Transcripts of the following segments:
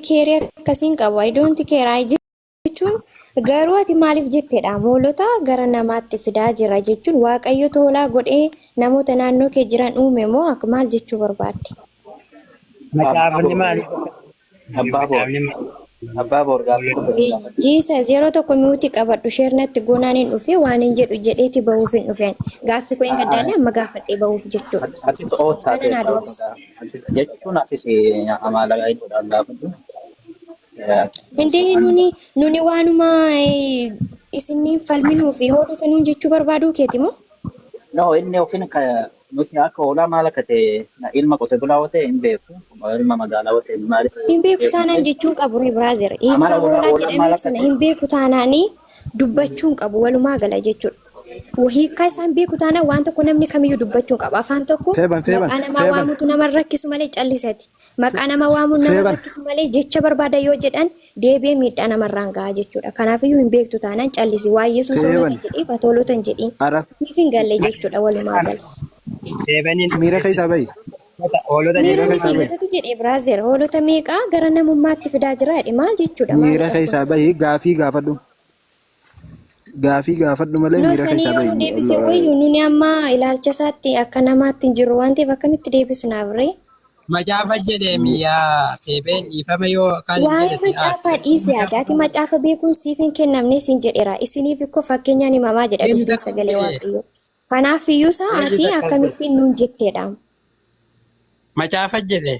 Care akkasiin qabu. I don't care. I jechuun garuu ati maaliif jetteedha? Hoolota gara namaatti fidaa jira jechuun Waaqayyo hoolaa godhee namoota naannoo kee jiran uume moo akka maal jechuu barbaadde? Macaafni maaliif Abbaa boor. Macaafni maaliif Abbaa boor, gaaffii tokko si gaafadha. Jesus, yeroo tokko mute qabadhu, sheernatti goonaan hin dhufe, waan hin jedhu jedheeti bahuuf hin dhufeen. Gaaffii koo hin gaddaalle amma gaafadhee bahuuf jechuudha. Atis oottaa Kana naa ta'e deebisi. Atis jechuun atis amala gaariidhaan gaafadhu. Indee nuni waanuma isiniin falminuu fi hoolota nuun jechuu barbaaduu keeti moo? No, inni yookiin nuti akka hoolaa maal akka ta'e ilma qote bulaa yoo ta'e hin beeku. Ilma magaalaa yoo ta'e maaliif Hin beeku taanaan jechuun qabu ree, brother. Hiika Amala hoolaa hoolaa hoolaan maal jedhameef akka sana ta'e hin beeku taanaanii dubbachuun qabu walumaa gala jechuudha. Hiikkaa isaan beeku taanaan waan tokko namni kamiyyuu dubbachuun qaba. Afaan tokko Feeban, Feeban, maqaa namaa Feeban, waamutu nama rakkisu malee callisati. Maqaa nama waamuun nama Feeban. rakkisu malee jecha barbaada yoo jedhan deebi'ee miidhaa namarraan gahaa jechuudha. Kanaafiyyuu hin beektu taanaan callisi. Waa Yesuus hoolota Feeban. jedheef ati hoolota hin jedhiin. Ara Siif hin galle jechuudha walumaa gala. Feebaniin miira keessaa bahi. hoolota Miira Miira miti keessaa bahi. isatu jedhe, brother. Hoolota meeqaa gara namummaatti fidaa jira jedhe, maal jechuudha? Miira Maalidha kun? keessaa bahi, gaafii gaafadhu. Gaafii gaafadhu malee No, miira sanii keessaa yoo nu bahi. deebise wayyu, nuni amma ilaalcha isaatti akka namaatti hin jirru waan ta'eef akkamitti deebisnaaf ree? Macaafa jedhee miyaa Feebeen, dhiifama yoo kan hin Waa'ee jedhe si macaafaa aarse. dhiisi ati. Ati macaafa beekuun siif hin kennamne siin jedheera. Isiniif ikkoo fakkeenyaan himamaa jedha Eenyu dubbiin takka sagalee jedhe? Waaqayyoo. Kanaaf iyyuu isaa Eenyu ati takkas jedhe? akkamittiin nuun jetteedha? Macaafa jedhe.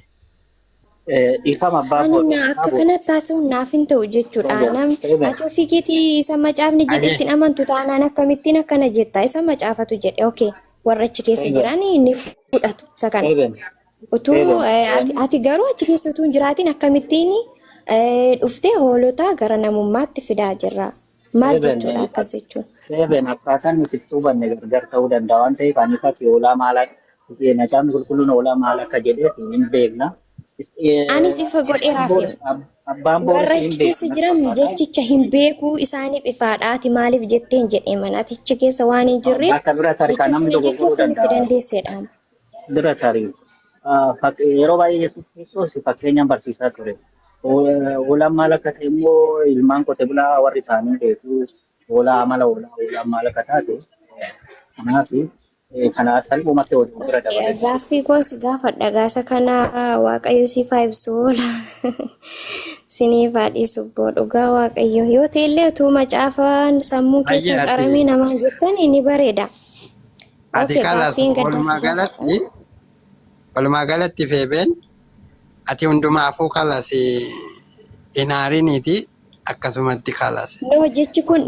Dhiifama, abbaa Ani boor. na akka kanatti taasisuun naaf hin ta'u jechuudha. Nam ati ofii keetii isa macaafni jedhe ittiin amantu taanaan akkamittiin akkana jetta? Isa macaafatu jedhe. Okay. Warra achi keessa Feeben. jiran ni fudhatu isa kana. Feeben. Utuu Feeben. ati garuu achi keessa utuu hin jiraatin akkamittiin dhuftee hoolota gara namummaatti fidaa jirra? Maal Feeben. jechuudha akkas jechuun? Feeben, akkaataan nuti itti hubanne gargar ta'uu danda'a waan ta'eef ani ati hoolaa maal akka macaafni qulqulluun hoolaa maal akka jedheef hin beekna. Anis ifa godheeraaf. Abbaan booris Warra hin achi keessa beekna. jiran jechicha hin beekuu, isaaniif ifaadha. Ati maaliif jetteen jedhee mana ati achi keessa waan hin jirreef Bakka bira tarii jecha kan namni sana jechuu dogoggoruu akkamitti danda'a. dandeesseedha? Bira tarii yeroo baay'ee Yesuus Kiristoos fakkeenyaan barsiisaa ture. Hoolaan maal akka ta'e immoo ilmaan qote bulaa warri ta'anii beeku. Hoolaa amala hoolaa hoolaan maal akka taate, kanaaf kana salphumatti oduu bira dabalee. Gaaffii koo si gaafadha gaasa kana Waaqayyo siif haa ibsu, oola siniif haa dhiisu boo, dhugaa Waaqayyo yoo ta'e illee utuu macaafaan sammuu keessan Baay'ee ati qaramee namaan jettan ni bareeda. Ati Okay, kalas gaaffiin gaddaa walumaa si gaafadha. galatti walumaa galatti Feebeen, ati hundumaafuu kalas hin aariniiti, akkasumatti kalas. No,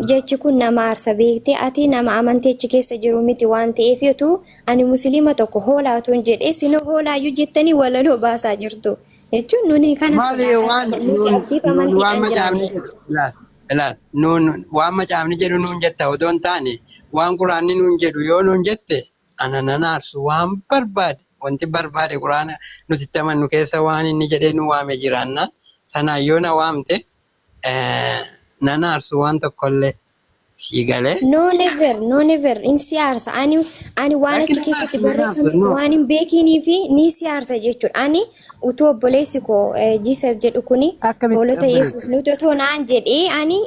jechi kun nama aarsa beektee, ati nama amantii achi keessa jiru miti waan ta'eef, utuu ani musliima tokko hoolaa utuu hin jedhee isin hoolaayyuu jettanii walaloo baasaa jirtu. Jechuun nuni kana Maali sodaasaa waan jirru, nuti nuun abdiif nuun waan amantiidhaan macaafni jiraanne. jedhu, ilaal ilaal, nuun waan macaafni jedhu nuun jetta odoo hin taane, waan quraanni nuun jedhu yoo nuun jette ana nan aarsu. Waan barbaade, wanti barbaade quraana nuti itti amannu keessa waan inni jedhee nu waame jiraannaan sanaan yoo na waamte nan aarsu waan tokkollee, sii galee. No, never, no, never in si aarsa. Ani waan Lakki achi nan keessatti aarsu, nan aarsu, barreeffamte no. waan hin beekinii fi ni si aarsa jechuudha. Ani utuu obboleessi koo Jesus jedhu kuni Akkamitti hoolota obboleessi? Yesuus nuti otoo naan jedhee ani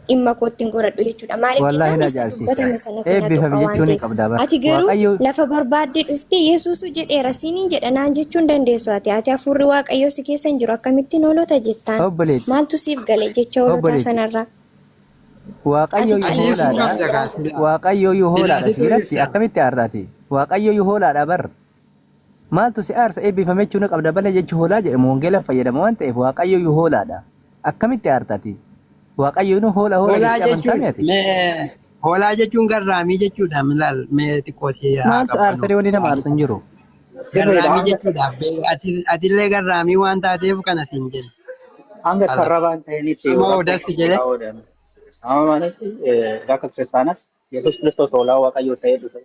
dhimma kootti hin godhadhu jechuudha. Maaliif Wallaahi jennaan na isa ajaa'ibsiisa. dubbatame sanatti na Eebbifami tuqa waan jechuun ni ta'eef. qabda bara. Ati garuu Waaqayyo lafa barbaadde dhuftee Yesuusu jedheera siiniin jedha naan jechuu hin dandeessu ati. Ati hafuurri Waaqayyoo si keessa hin jiru, akkamittiin hoolota jettaan? Obboleetti. Maaltu siif gale jecha hoolotaa Obboleetti. sanarraa? Waaqayyo Ati iyyuu Ati ibsuu hoolaadha. qabda kaa silaa. Waaqayyo iyyuu Silaa hoolaadha si situ biratti ibsa. akkamitti aartaati? Waaqayyo iyyuu hoolaadha bar. Maaltu si aarsa? Eebbifame jechuu ni qabda malee jechi hoolaa jedhamu wangeela fayyadama waan ta'eef Waaqayyo iyyuu hoolaadha. Akkamitti aartaati? Waaqayyo inni hoola hoola Hoolaa jettee jechuun amantaa ati? mee hoolaa jechuun garraamii jechuudha, milaal mee xiqqoo si haa Maaltu qabbanu. aarsaree? Wanni nama aarsu hin jiru. Sirriidha. Garraamii Hanga jechuudha. Atillee garraamii waan taateef kana siin jenna. Hanga Ala. sararaan ta'initti Amma rakkoo odas qabu jedhe. ta'uudhaan. Amma ማለት akka kiristaanaas Yesuus Kiristoos hoolaa Waaqayyoo ta'ee dhufe.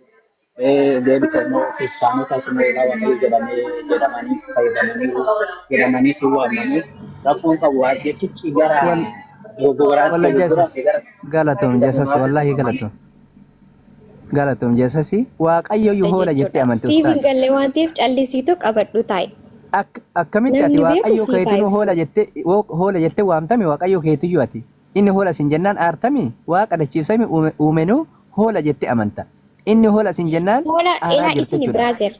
Deebite immoo kiristaanotas immoo hoolaa Waaqayyoo jedhamee jedhamanii fayyadamanii jedhamanii si waamanii rakkoon qabu jechichi gara Wal dogoggoraatti walla dogoggoraatti Jesus gara galatoom Jesus, wallahi galatoom galatoom Jesus, Waaqayyo iyyuu hoola jettee jechuudha. amanti Siif hin ustaaz. galle waan ta'eef callisiitu qabadhu taa'i. Akkamitti ati Namni beeku waaqayyo siif haa keetinuu ibsu. hoola jettee hoola jettee waamtami waaqayyo keetiyyuu ati. Inni hoola sin jennaan aartami waaqa dachiifsami uumenuu hoola jettee amanta. Inni hoola sin jennaan Hoola aaraa ilaa jirti isin jechuudha. brother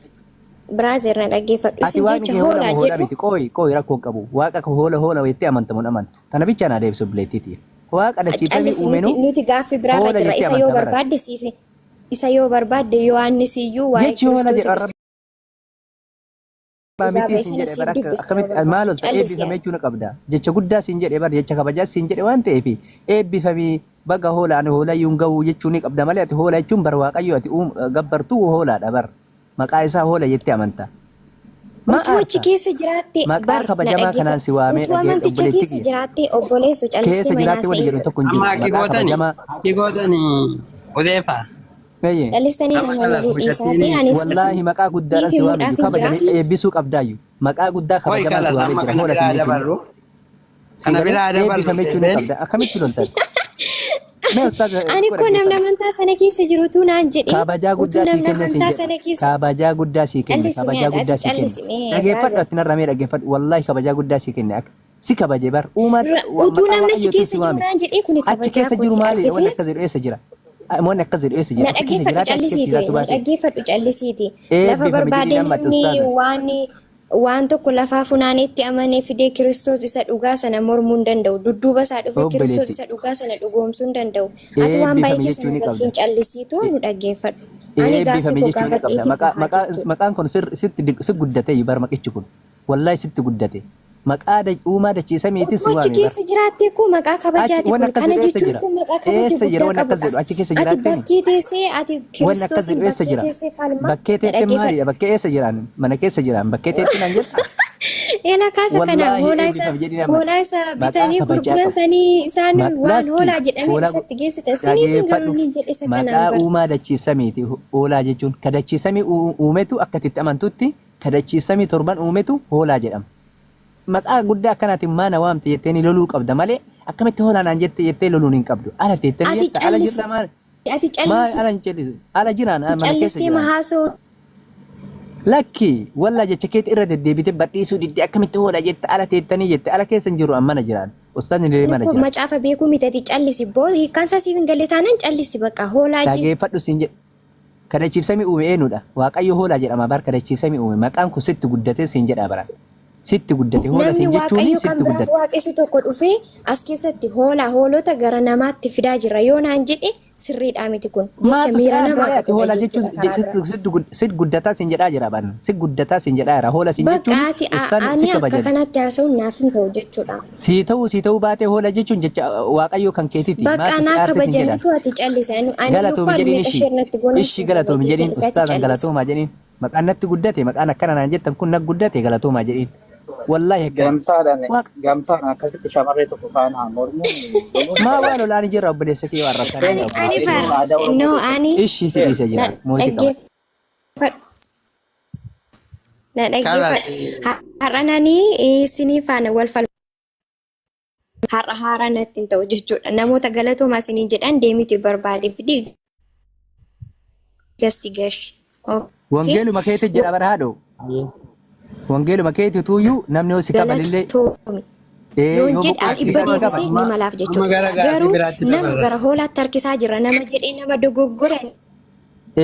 brother na dhaggeeffadhu Ati isin waaqni jecha kee hoola hoolaa moo hoolaa jedhu miti? Qooyi qooyi rakkoo hin qabu. Waaqa koo hoola hoola jettee amantamuun amantu. Tana bichaa naa deebisi obboleettiiti. Waaqa dachiifsami callisi nuti uumenuu nuti gaaffii biraarra hoola jirra jettee isa yoo amanta barate. barbaadde siif isa yoo barbaadde Yohaannis iyyuu waa'ee Jechi hoola Kiristoos jedhu arrabaa dhugaa miti ba'e siin sana jedhe siif bar akka dubbisa yoo akkamitti barbaadde maal olta callisi eebbifame ati. jechuun qabda. Jecha guddaa siin jedhe bar jecha kabajaa siin jedhe waan ta'eef eebbifamii baga hoola ani hoola iyyuu hin ga'u jechuu ni qabda malee ati hoola jechuun bar waaqayyo ati gabbartu hoolaadha bar. Maqaa isaa hoola jettee amanta. Maa Utuu achi aarta? keessa jiraatte Maqaa bar na kabajamaa kanaan dhaggeeffadhu. si waamee Utuu dhaggeeffadhu amanticha obboleetti keessa kiyya. jiraatte obboleesso callistee Keessa manaa jiraatte wanni se'i. jedhu tokko hin Amma jiru. akki Maqaa gootani kabajamaa akki gootani Huzeefa. Eeyyee. Callistanii Amma nama kalaas loluu dhiisaate mucattiin ani Wallaahi maqaa siif guddaadhaan si waame himuudhaaf jiru. hin jira. Kabajame eebbisuu qabdaayyu. Maqaa guddaa Koi kabajamaan si kalas waamee amma jira. kana Hoola biraa siin jechuun. dabarru. Si Kana galee biraa dabarru eebbifame jechuun ni seebeen. qabda. Akkamitti loltan? Mee ustaaza Ani xiqqoo koo namni dhaggeeffadhu. amantaa sana keessa jiru utuu naan jedhee Kabajaa utuu guddaa sii namni kenne siin amantaa jedha. sana keessa Kabajaa guddaa sii kenne. callisi mee Kabajaa ati guddaa sii kenne. callisi mee Dhaggeeffadhu brother. ati narra mee dhaggeeffadhu. Wallaahi kabajaa guddaa sii kenne. Akka si kabaje bar. Uumaan Utuu maqaa namni achi waaqayyootiin keessa si jiru waame. naan jedhee kuni Achi kabajaa keessa jiru kooti maalidha? Wanni argitee akkas jedhu eessa jira? Wanni akkas jedhu eessa na jira? Achi keessa dhaggeeffadhu jiraate achi keessa callisiiti jiraatu na baate. dhaggeeffadhu callisiiti lafa Eebbifame jedhii barbaade amma ati namni ustaaza. waan waan tokko lafaa funaanee itti amanee fidee Kiristoos isa dhugaa sana mormuu hin danda'u. Dudduuba isaa dhufee Kiristoos Obboleetti. isa dhugaa sana dhugoomsuu hin danda'u. Ati waan baay'ee Eebbifame keessa jechuu nu ni qabda. galchiin callisiituu nu dhaggeeffadhu. Ani gaaffii Eebbifame koo jechuu ni qabda. gaafadheetiin Maqaa bahaa maqaa jechuudha. maqaan kun sitti si guddate bar maqichi kun. Wallahi sitti guddate. Maqaa uumaa dachii samiitis si Utuu achi waame bar. keessa jiraattee koo maqaa Achi kabajaati wanni kun. akkas Kana jedhu eessa jechuun jira? kun maqaa kabaja Eessa jira guddaa wanni akkas qabudha. jedhu? Achi keessa Ati jiraatteemi? bakkee teessee ati Wanni akkas Kiristoosiin jedhu eessa bakkee jira? teessee falmaa Bakkee na teettee dhaggeeffadhu. maalidha? Bakkee eessa jiraan? Mana keessa jiraan? Bakkee teettee naan jettaa? Ela kaasa kana Wallaahi hoolaa isa eebbifame jedhii nama hoolaa isa maqaa bitanii kabajaa gurguran qabu. sanii isaan waan Lakki hoolaa jedhamee hoolaa isatti geessitan siniif hin garuu dhageeffadhu inni jedhe isa kanaan maqaa bar. uumaa dachiifsamiiti hoolaa jechuun ka dachiifsamii uumetu akka itti amantutti ka dachiifsamii torban uumetu hoolaa jedhama. Maqaa guddaa akkanaatiin maa na waamte jettee ni loluu qabda malee akkamitti hoolaa naan jette jettee loluun hin qabdu. Ala teettanii Ati jetta ala callisi jirra maal ati maal callisi ala hin callisu ala jiraan mana keessa callistee jiraan. mahaasoo Lakki wallaa jecha keetti irra deddeebite badhiisuu didde akkamitti hoola jette ala teettanii jette ala keessa hin jiru an mana jiraan. Ustaazni illee mana koo jira. macaafa beekuu miti ati callisi boo hiikkaan isaa siif hin galle taanaan callisi bakka hoolaa je Dhageeffadhu siin jedhe. Kadachiifsamii uume eenyudha? Waaqayyo hoolaa jedhama bar kadachiifsamii uume. Maqaan kun sitti guddatee siin jedha bara. Sitti guddate hoola Namni siin jechuun Waaqayyo kan sitti biraaf guddate. waaqessu tokko dhufee as keessatti hoolaa hoolota gara namaatti fidaa jirra yoo naan jedhe sirriidhaa miti kun jecha Maaltu si miira aarsa namaa ati tuqudha hoolaa jechuun jechuudha karaa biraa. sitti guddataa siin jedhaa jira ban. Si guddataa siin jedhaa jira. Hoola siin Bakka jechuun ati ustaan si ani akka kabajan. kanatti haasa'uun naaf hin ta'u jechuudha. Sii ta'uu baatee hoola jechuun jecha Waaqayyo kan keetiiti. Bakka Maaltu si anaa aarse siin jedhan. kabajaniitu ati callise. Ani lukkuu Galatoomi ani jedhiin meeqa ishii. sheer natti goonan Ishii siin galatoomi kabajeetiin jedhiin dhufe ati ustaazan callise. galatoomaa jedhiin. Maqaan natti guddate maqaan akkana naan jettan kun na guddate galatoomaa jedhiin. Wallaahi akkana. Gamtaadhaan Waaqa gamtaan akkasitti shamarree tokko faana mormuun loluun maa hin waan olaanii jirra obboleessa kee waan rakkannee Ani obboleessa ani kee. bar Inni aadaa Oromoo no keessatti. ani Ishii si dhiise na jira mootii qaba. dhaggeeffadhu. Na Kalas dhaggeeffadhu. Har'a nani isinii faana wal falma. Har'a haaraa natti hin ta'u jechuudha. Namoota galatoomaa isiniin jedhan deemiti barbaade fidi gasti gash. Okay. Wangeeluma keetti jedha bara haadho. Wangeeluma keetti tuuyyuu namni yoo si kabalillee Galatoomi. ee Yoon yoo jedhe boqoo al si dhibba qaba. deebisee ni Amma malaaf amma jechuudha. gara gaaffii Garuu biraatti nama dabarra. gara hoolaatti harkisaa jira nama jedhee nama dogoggora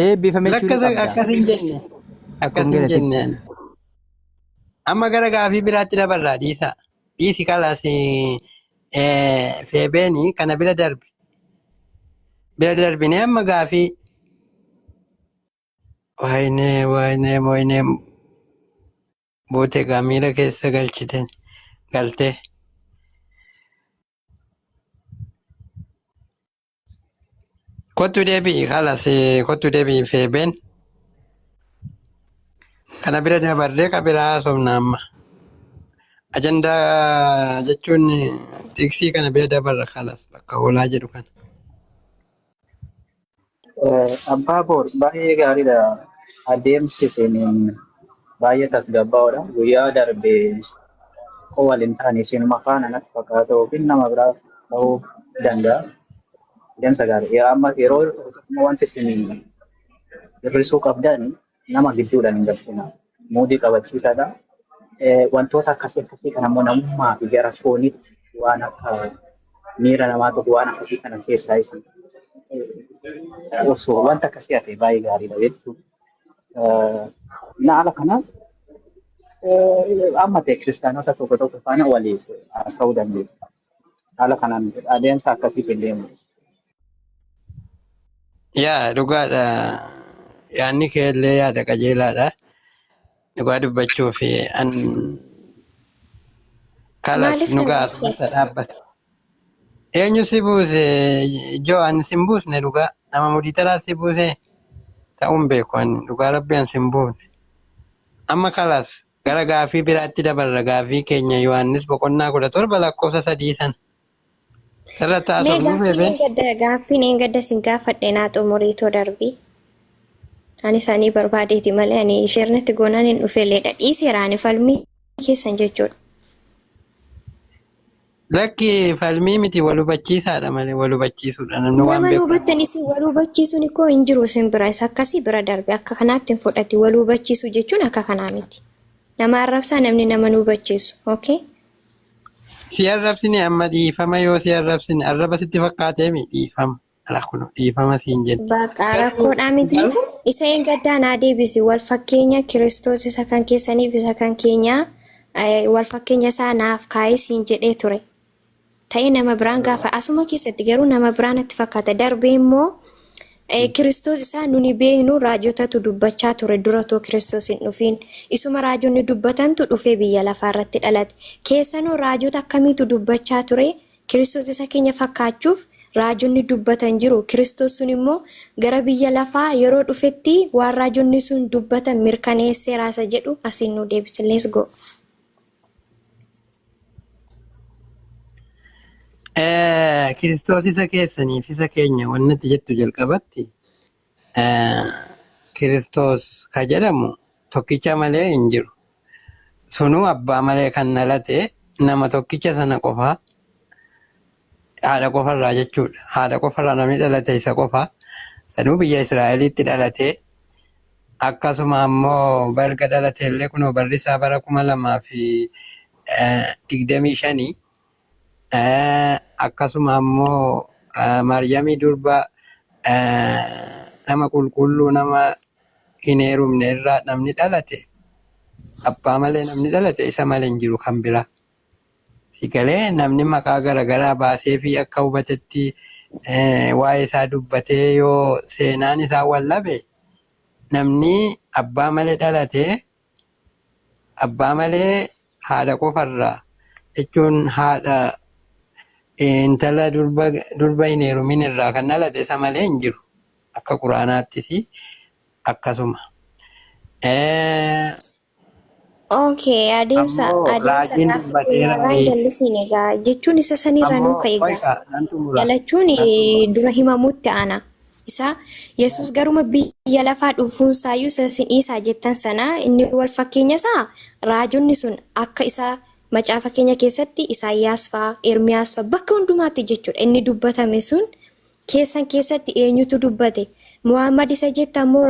Eebbifame jechuu ni Lakkas qabda. akkas hin jenne. Akka Akkas hin wangeela sitti. jenne. ani. Amma gara gaaffii biraatti dabarra dhiisa. Dhiisi kalaas feebeeni kana bira darbi. Bira darbinee amma gaaffii waayinee waayinee waayinee buute gaa miira keessa galchite galtee. Kottu deebi'i kalaas kottu deebi'i feebeen. Kana bira dabarree ka biraa haasofna amma. Ajandaa jechuun tiksii kana bira dabarra kalas bakka hoolaa jedhu kana. Abbaa Boor baay'ee gaariidha. Adeemsi kun baay'ee tasgabbaa'oodha. Guyyaa darbe koo waliin taane isinuma faana natti fakkaata yookiin nama biraa ta'uu danda'a. Adeemsa gaarii. Amma yeroo tokko tokko wanti isin hir'isuu qabdan nama gidduudhaan hin galchina. Muudii qabachiisaadha. Wantoota akkasii akkasii kana immoo namummaa fi gara foonitti waan akka miira namaa tokko waan akkasii kana keessaa isa osoo wanta akkasii hafe baay'ee gaariidha jechuudha. Na ala kanaan amma ta'e kiristaanota tokko tokko faana waliif haasa'uu dandeenya. Haala kanaan adeemsa akkasiitiin deemu. Yaa dhugaadha. Yaadni kee illee yaada qajeelaadha. Dhugaa dubbachuu fi an kalas Maaliif na dhugaa buuste? asumatti dhaabbata. Eenyu si buuse joo ani sin buusne dhugaa nama mudii taraa si buuse ta'uun beeku ani dhugaa rabbi an sin buufne. Amma kalas gara gaafii biraatti dabarra gaafii keenya Yohaannis boqonnaa 17 lakkoofsa 3 sana. Sirratti Mee haasofnu gaaffiin beebeen. eengadda gaaffiin eengadda sin gaafadhe naa xumurii too darbii. Ani isaanii barbaadeeti malee ani isheernatti goonaan hin dhufeleedha. Dhiiseera ani falmii keessan jechuudha. Lakki falmii miti wal hubachiisaadha malee wal hubachiisuudha namni waan Nama nu beeku. hubattan isin wal hubachiisuun ikkoo hin jiru isin bira isa akkasii bira darbe akka kanaatti hin fudhati wal hubachiisuu jechuun akka kanaa miti. Nama arrabsaa namni nama nu hubachiisu. Okay? Si arrabsine amma dhiifama yoo si arrabsine arraba sitti fakkaateemi dhiifama. Ala kun dhiifama siin jenna. Baqa Garuu rakkoodhaa miti. garuu Isa hin gaddaa naa deebisi. Wal fakkeenya Kiristoos isa kan keessaniif isa kan keenyaa wal fakkeenya isaa naaf kaa'ee siin jedhee ture. Ta'ee nama biraan gaafa asuma keessatti garuu nama biraan natti fakkaata. Darbee immoo Kiristoos isaa nuni beeknu raajotatu dubbachaa ture dura otoo Kiristoos hin dhufiin. Isuma raajonni dubbatantu dhufee biyya lafaa irratti dhalate. Keessanuu raajota akkamiitu dubbachaa ture? Kiristoos isa keenya fakkaachuuf raajonni dubbatan jiru. Kiristoos sun immoo gara biyya lafaa yeroo dhufetti waan raajonni sun dubbatan mirkaneesseera isa jedhu asiin nu deebisi. Let's go. Kiristoos isa keessaniif isa keenya wanni ati jettu jalqabatti Kiristoos ka jedhamu tokkicha malee hin jiru. Sunuu abbaa malee kan dhalate nama tokkicha sana qofa haadha qofarraa jechuudha. Haadha qofarraa namni dhalate isa qofa. Sanuu biyya Israa'elitti dhalate. Akkasuma ammoo barga dhalate illee kunoo barri isaa bara 2025. Akkasuma ammoo Maariyaamii durba nama qulqulluu nama hin heerumne irraa namni dhalate abbaa malee namni dhalate isa malee hin jiru kan biraa. Si galee namni maqaa garaagaraa baasee fi akka hubatetti waa'ee isaa dubbatee yoo seenaan isaa wallabe namni abbaa malee dhalate abbaa malee haadha qofarraa jechuun haadha intala durba durba hin heerumin irraa kan dhalate isa malee hin jiru. Akka quraanaattis akkasuma. Okay, adeemsa Ammoo adeemsa raajiin gaaffii dubbateera keenyarraa hin jallisiin egaa jechuun isa sanirraa nuu ammoo ka'e egaa. qoyqa nan xumura Dhalachuun nan xumura. dura himamutti aana. Isa Yesuus garuma biyya lafaa dhufuunsaayyuu isa isin dhiisaa jettan sana inni wal fakkeenya isaa raajonni sun akka isa macaafa keenya keessatti Isaayyaas fa'aa Ermiyaas fa'aa bakka hundumaatti jechuudha inni dubbatame sun keessan keessatti eenyutu dubbate? Muhammad isa jetta immoo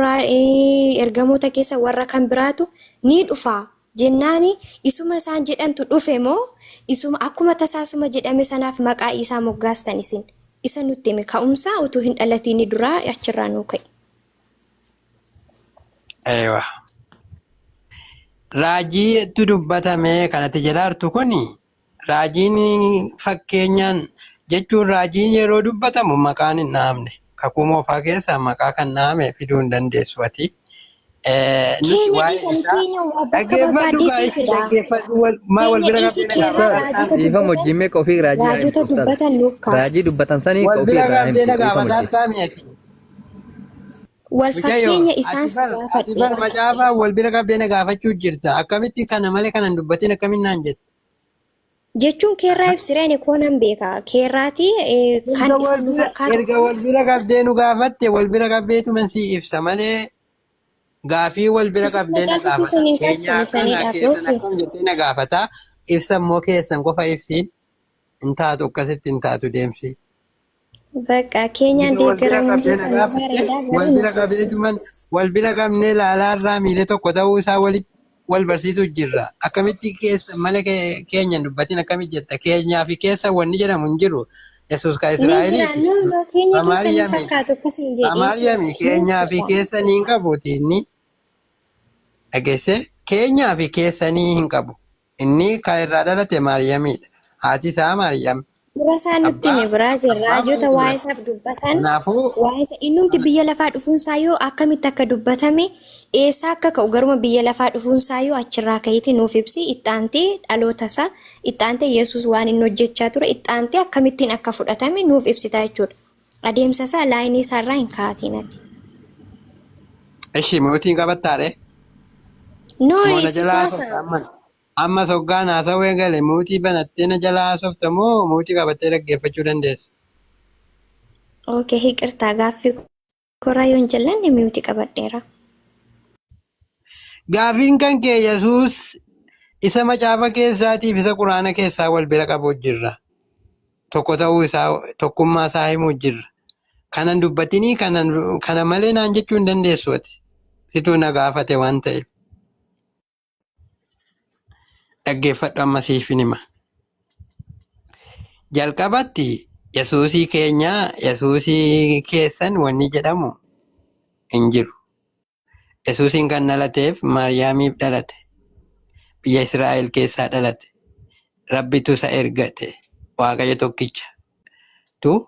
ergamoota keessa warra kan biraatu ni dhufa jennaani isuma isaan jedhantu dhufe moo isuma akkuma tasaasuma jedhame sanaaf maqaa isaa moggaastan isin isa nutti hime ka'umsaa utuu hin dhalatiini duraa achirraa nuu ka'i. Eewa. Raajiitu dubbatame kanatti jedhaartu kuni Raajiin fakkeenyaan jechuun raajiin yeroo dubbatamu maqaan hin dhahamne. Kakuu moofaa keessaa maqaa kan dhahame fiduu hin dandeessu ati. Nuti Keenya waa'ee dhiisani isaa keenya waa bakka dhaggeeffadhu barbaadde gaa sii ishii fida. dhaggeeffadhu wal maa wal Keenya bira dhiisii qabdee na keerraa gaafataa raajota taate. Dhiifama dubbatan wajjin meeqa ofii raajii haa himtu raajota ustaaz. dubbatan nuuf kaasi. Raajii dubbatan sanii ka Wal ofii bira irraa qabdee himtu na dhiifama gaafataa wajjin. taami ati. Wal Mucayyoo fakkeenya isaan ati si bar ati gaafadhe. bar macaafaa wal bira qabdee na gaafachuu jirta. Akkamitti kana malee kana hin dubbatin akkamiin naan jetta. Jechuun keerraa ibsiree ani koo nan beeka. Keerraati kan Erga isa wal nu bira fakkaatu erga kana wal bira qabdee nu gaafatte wal bira qabdeetuman sii ibsa malee gaafii wal bira isin qabdee na macaafa gaafata. keessan hin Keenya kaastani akkana saniidhaaf keessan okay. akkam jettee na gaafata. Ibsa immoo keessan qofa ibsiin hin taatu akkasitti hin taatu deemsi. Bakka keenyaan Erga wal bira deeggaramuun qabdee na keessan gaafatte bareedaa wal garuu bira nuuf ibsi. qabdeetuman wal bira qabnee laalaarraa miila tokko ta'uu isaa walitti wal barsiisuu jirra. Akkamitti keessa malee keenya hin dubbatin akkamitti jetta? Keenyaa fi keessa wanni jedhamu hin jiru. Yesuus ka Ni jira, Israa'eliiti. no, no, keenya keessa ni Amaariyami. fakkaatu akkas hin jedhin. Amaariyami Ni keenyaa fi ibsita. keessa ni hin qabuuti inni. Dhageesse keenyaa fi keessanii hin qabu. Inni kan irraa dhalate Maariyamiidha. Haati isaa Maariyam. Dura isaa nutti Abbaa hime biraazer abbaa raajota malee waa'ee isaaf dubbatan Kanaafuu waa'ee isa innumti biyya lafaa dhufuun isaa yoo akkamitti akka dubbatame eessaa akka ka'u garuma biyya lafaa dhufuun isaa yoo achirraa ka'eeti nuuf ibsi itti aantee dhaloota isaa itti aantee Yesuus waan inni hojjechaa ture itti aantee akkamittiin akka fudhatame nuuf ibsita jechuudha. Adeemsa isaa laayinii isaarraa hin ka'atiin ati. Ishi mootiin qabattaadhe. No, Moo na si jalaa haasofta kaasa. amma? Amma soggaan haasawuu eegale muutii banattee na jalaa haasofta moo muutii qabattee dhaggeeffachuu dandeessa? Okay, hiqirtaa gaaffii koraa yoon jallanne miuti qabadheera. Gaaffiin kan kee Yesuus isa macaafa keessaatiif isa quraana keessaa wal bira qabu jirra. Tokko ta'uu isaa tokkummaa isaa himuu jirra. Kanan dubbatinii kanan kana malee naan jechuu hin dandeessu ati. Situu na gaafate waan ta'eef. Dhaggeeffadhu amma siif hin hima. Jalqabatti Yesuusii keenya Yesuusii keessan wanni jedhamu hin jiru. Yesuusiin kan dhalateef Maariyaamiif dhalate. Biyya Israa'el keessaa dhalate. Rabbitu isa ergate. Waaqayyo tokkicha tu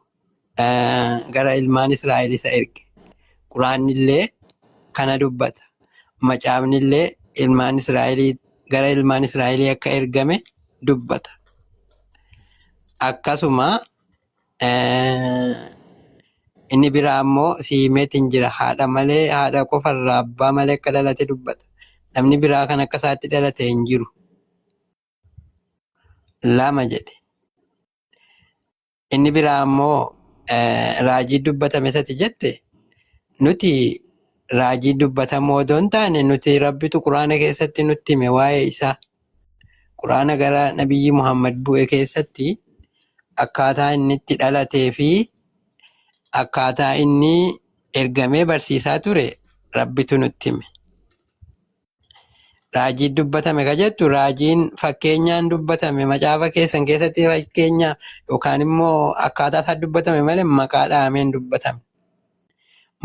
gara ilmaan Israa'el isa erge. Quraanni illee kana dubbata. Macaafni illee ilmaan Israa'elii gara ilmaan Israa'elii akka ergame dubbata. Akkasuma inni biraa immoo siimeetiin jira. Haadha malee haadha qofarraa abbaa malee akka dhalate dubbata. Namni biraa kan akka isaatti dhalate hin jiru. Lama jedhe. Inni biraa immoo raajii dubbatame isatti jette nuti raajii dubbatamoo odoo hin taane nuti Rabbitu Quraana keessatti nutti hime waa'ee isaa. Quraana gara Nabiyyi Muhammad bu'e keessatti akkaataa inni itti dhalatee fi akkaataa inni ergamee barsiisaa ture Rabbitu nutti hime. Raajii dubbatame ka jettu raajiin fakkeenyaan dubbatame macaafa keessan keessatti fakkeenya yookaan immoo akkaataa isaa dubbatame malee maqaa dhahamee hin dubbatamne.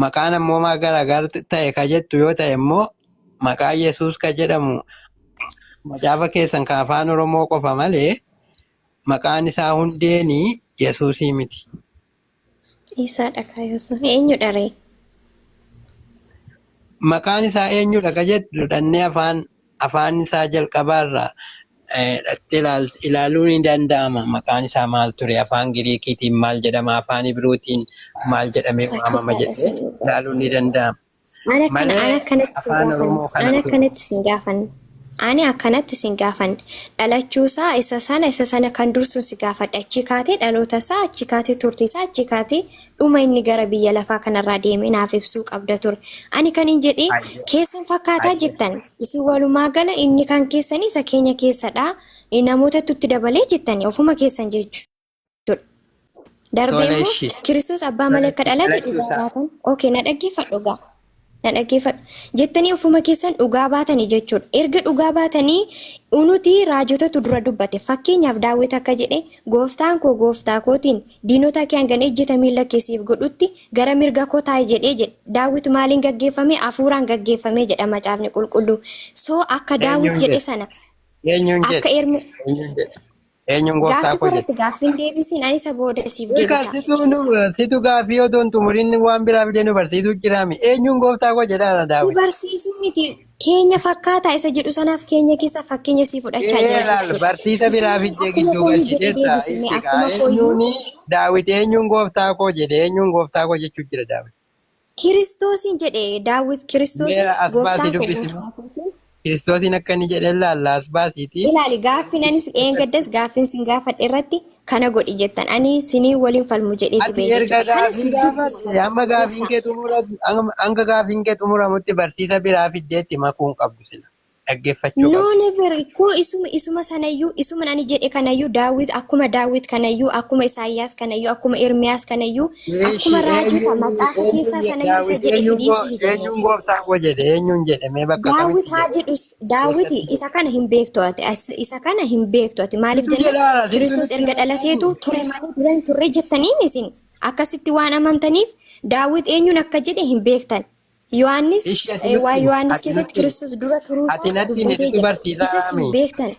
Maqaan ammoo maa garagar ta'e ka jettu yoo ta'e immoo maqaa Yesuus ka jedhamu macaafa keessan ka afaan Oromoo qofa malee maqaan isaa hundeeni Yesuusii miti. Isaadha kaayyoon eenyudha ree? Maqaan isaa eenyudha ka jettu dhannee afaan afaan isaa jalqabaarraa dhattee ilaaluun ni danda'ama. Maqaan isaa maal ture? Afaan Giriikiitiin maal jedhama? Afaan Ibrootiin maal jedhamee waamama Rakkisaadha jedhee isin ilaaluun ni danda'ama. Ani akkana Malee ani akkanatti sin afaan gaafanne. Oromoo kana Ani ture. akkanatti sin gaafanne. Ani akkanatti sin gaafanne. Dhalachuusaa isa sana kan dursuun si gaafadha. Achi kaatee dhaloota isaa, achi kaatee turtii isaa, achi kaatee dhuma inni gara biyya lafaa kanarraa deemee naaf ibsuu qabda ture. Ani kan hin jedhee Ayya. keessan fakkaataa Ayya. jettan. Isin walumaa gala inni kan keessanii isa keenya keessadha. Namootatti itti dabalee jettani ofuma keessan jechuudha. Darbee Tole immoo ishii. Kiristoos abbaa malee akka dhalate Dhalachuu dhugaa isaa. baatan. Okay, na dhaggeeffadhu gaa. Na dhaggeeffadhu. Jettanii ofuma keessan dhugaa baatanii jechuudha. Erga dhugaa baatanii nuti raajotatu dura dubbate. Fakkeenyaaf Daawit akka jedhe gooftaan koo gooftaa kootiin diinota kee hangan ejjeta miilla kee siif godhutti gara mirga koo taa'i jedhee jedhe. Daawit maaliin gaggeeffame? Hafuuraan gaggeeffame jedha macaafni qulqulluu. So akka Daawit Eenyuun jedhe jedhe? sana Eenyuun akka jedhe? ermi Eenyuun jedhe? Eenyuun gooftaa gaaffii koo jedhe? korratti gaaffiin deebisiin ani isa booda siif Egaa deebisa. situ nu situ gaaffii otoo hin xumuriin waan biraa fidee nu barsiisuu jiraami. Eenyuun gooftaa koo jedhaara Si Daawit. barsiisuu miti keenya fakkaataa isa jedhu sanaaf keenya keessa fakkeenya sii fudhachaa Ee jira laal jechuudha. barsiisa biraa Isin fiddee akkuma gidduu kooyyuu jedhe galchiteetta deebisine ibsi gaa akkuma kooyyuu eenyuun Daawit eenyuun gooftaa koo jedhe eenyuun gooftaa koo jechuu jira Daawit. Kiristoosiin jedhe Daawit Kiristoosiin Mee as baasii gooftaan koo dubbisi. gooftaa kootiin. Kiristoosiin akka inni jedhe laalla as baasiiti. Ilaali gaaffiin anis dheengaddas gaaffiin sin gaafadhe irratti kana godhi jettan ani sinii waliin falmu jedheeti Ati ba'e erga jechuudha. Kana gaafii si gaafatte dubbisa amma gaafiin keessaa. kee xumura hanga gaafiin kee xumuramutti barsiisa biraa fiddeetti makuu hin qabdu sila. Dhaggeeffachuu No, qabda. never. Koo isuma sanayyuu, isuma ani jedhe kanayyuu, Daawit akkuma Daawit kanayyuu, akkuma Isaayyaas kanayyuu, akkuma Ermiyaas kanayyuu, Eeshi akkuma raajota eenyuun macaafa keessaa eenyuun sanayyuu isa Daawit jedhe eenyuun fidii goo sii jedhe. eenyuun gooftaa koo jedhe eenyuun jedhe mee bakka Daawit kamitti haa jedhe jedhus, Daawiti eessatti jedhe? isa kana hin beektu ati, isa kana hin beektu ati. Maaliif Situ jennaan jedhaara situ Kiristoos nutti erga dhalateetu himaani. ture malee dura hin turre jettaniin isin akkasitti waan amantaniif Daawit eenyuun akka jedhe hin beektan. Yohaannis Ishi ati waa nutti himi Yohaannis ati keessatti nutti himi Kiristoos dura turuu ati isaa natti himi dubbatee situ jira. Isas barsiisaa hin mi? beektan.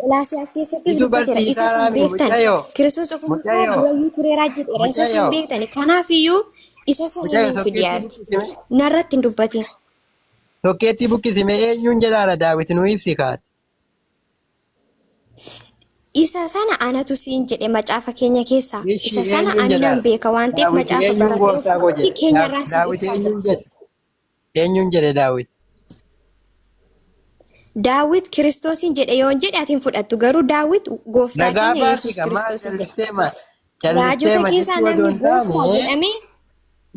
Qolaasiyaas keessattis Situ dubbateera. Isas hin barsiisaa mi beektan. mucayyoo Kiristoos ofuma isaa mucayyoo durayyuu tureeraa jedheera. Isas hin mucayyoo beektan. Kanaafiyyuu isa sana mucayyoo nuuf fidi tokkeetti yaadi. buqqisime Narratti hin dubbatin. tokkeetti buqqisime eenyuun jedhaara Daawit nu ibsi kaate. Isa sana anatu siin jedhe macaafa keenya keessaa. Ishi Isa sana eenyuun ani nan jedhaara beeka waan ta'eef Daawit macaafa eenyuun baradhee gooftaa koo ofii jedhe keenyarraa si Daawit ibsaa jira. eenyuun jedhe eenyuun jedhe Daawit. Daawit Kiristoosiin jedhe yoon jedhe ati hin fudhattu. Garuu Daawit gooftaa Nagaa keenya baasi Yesuus ka maal Kiristoosiin jedhe. callistee ma callistee Raajota ma keessaa jechuu odoo namni hin gooftaa taane jedhame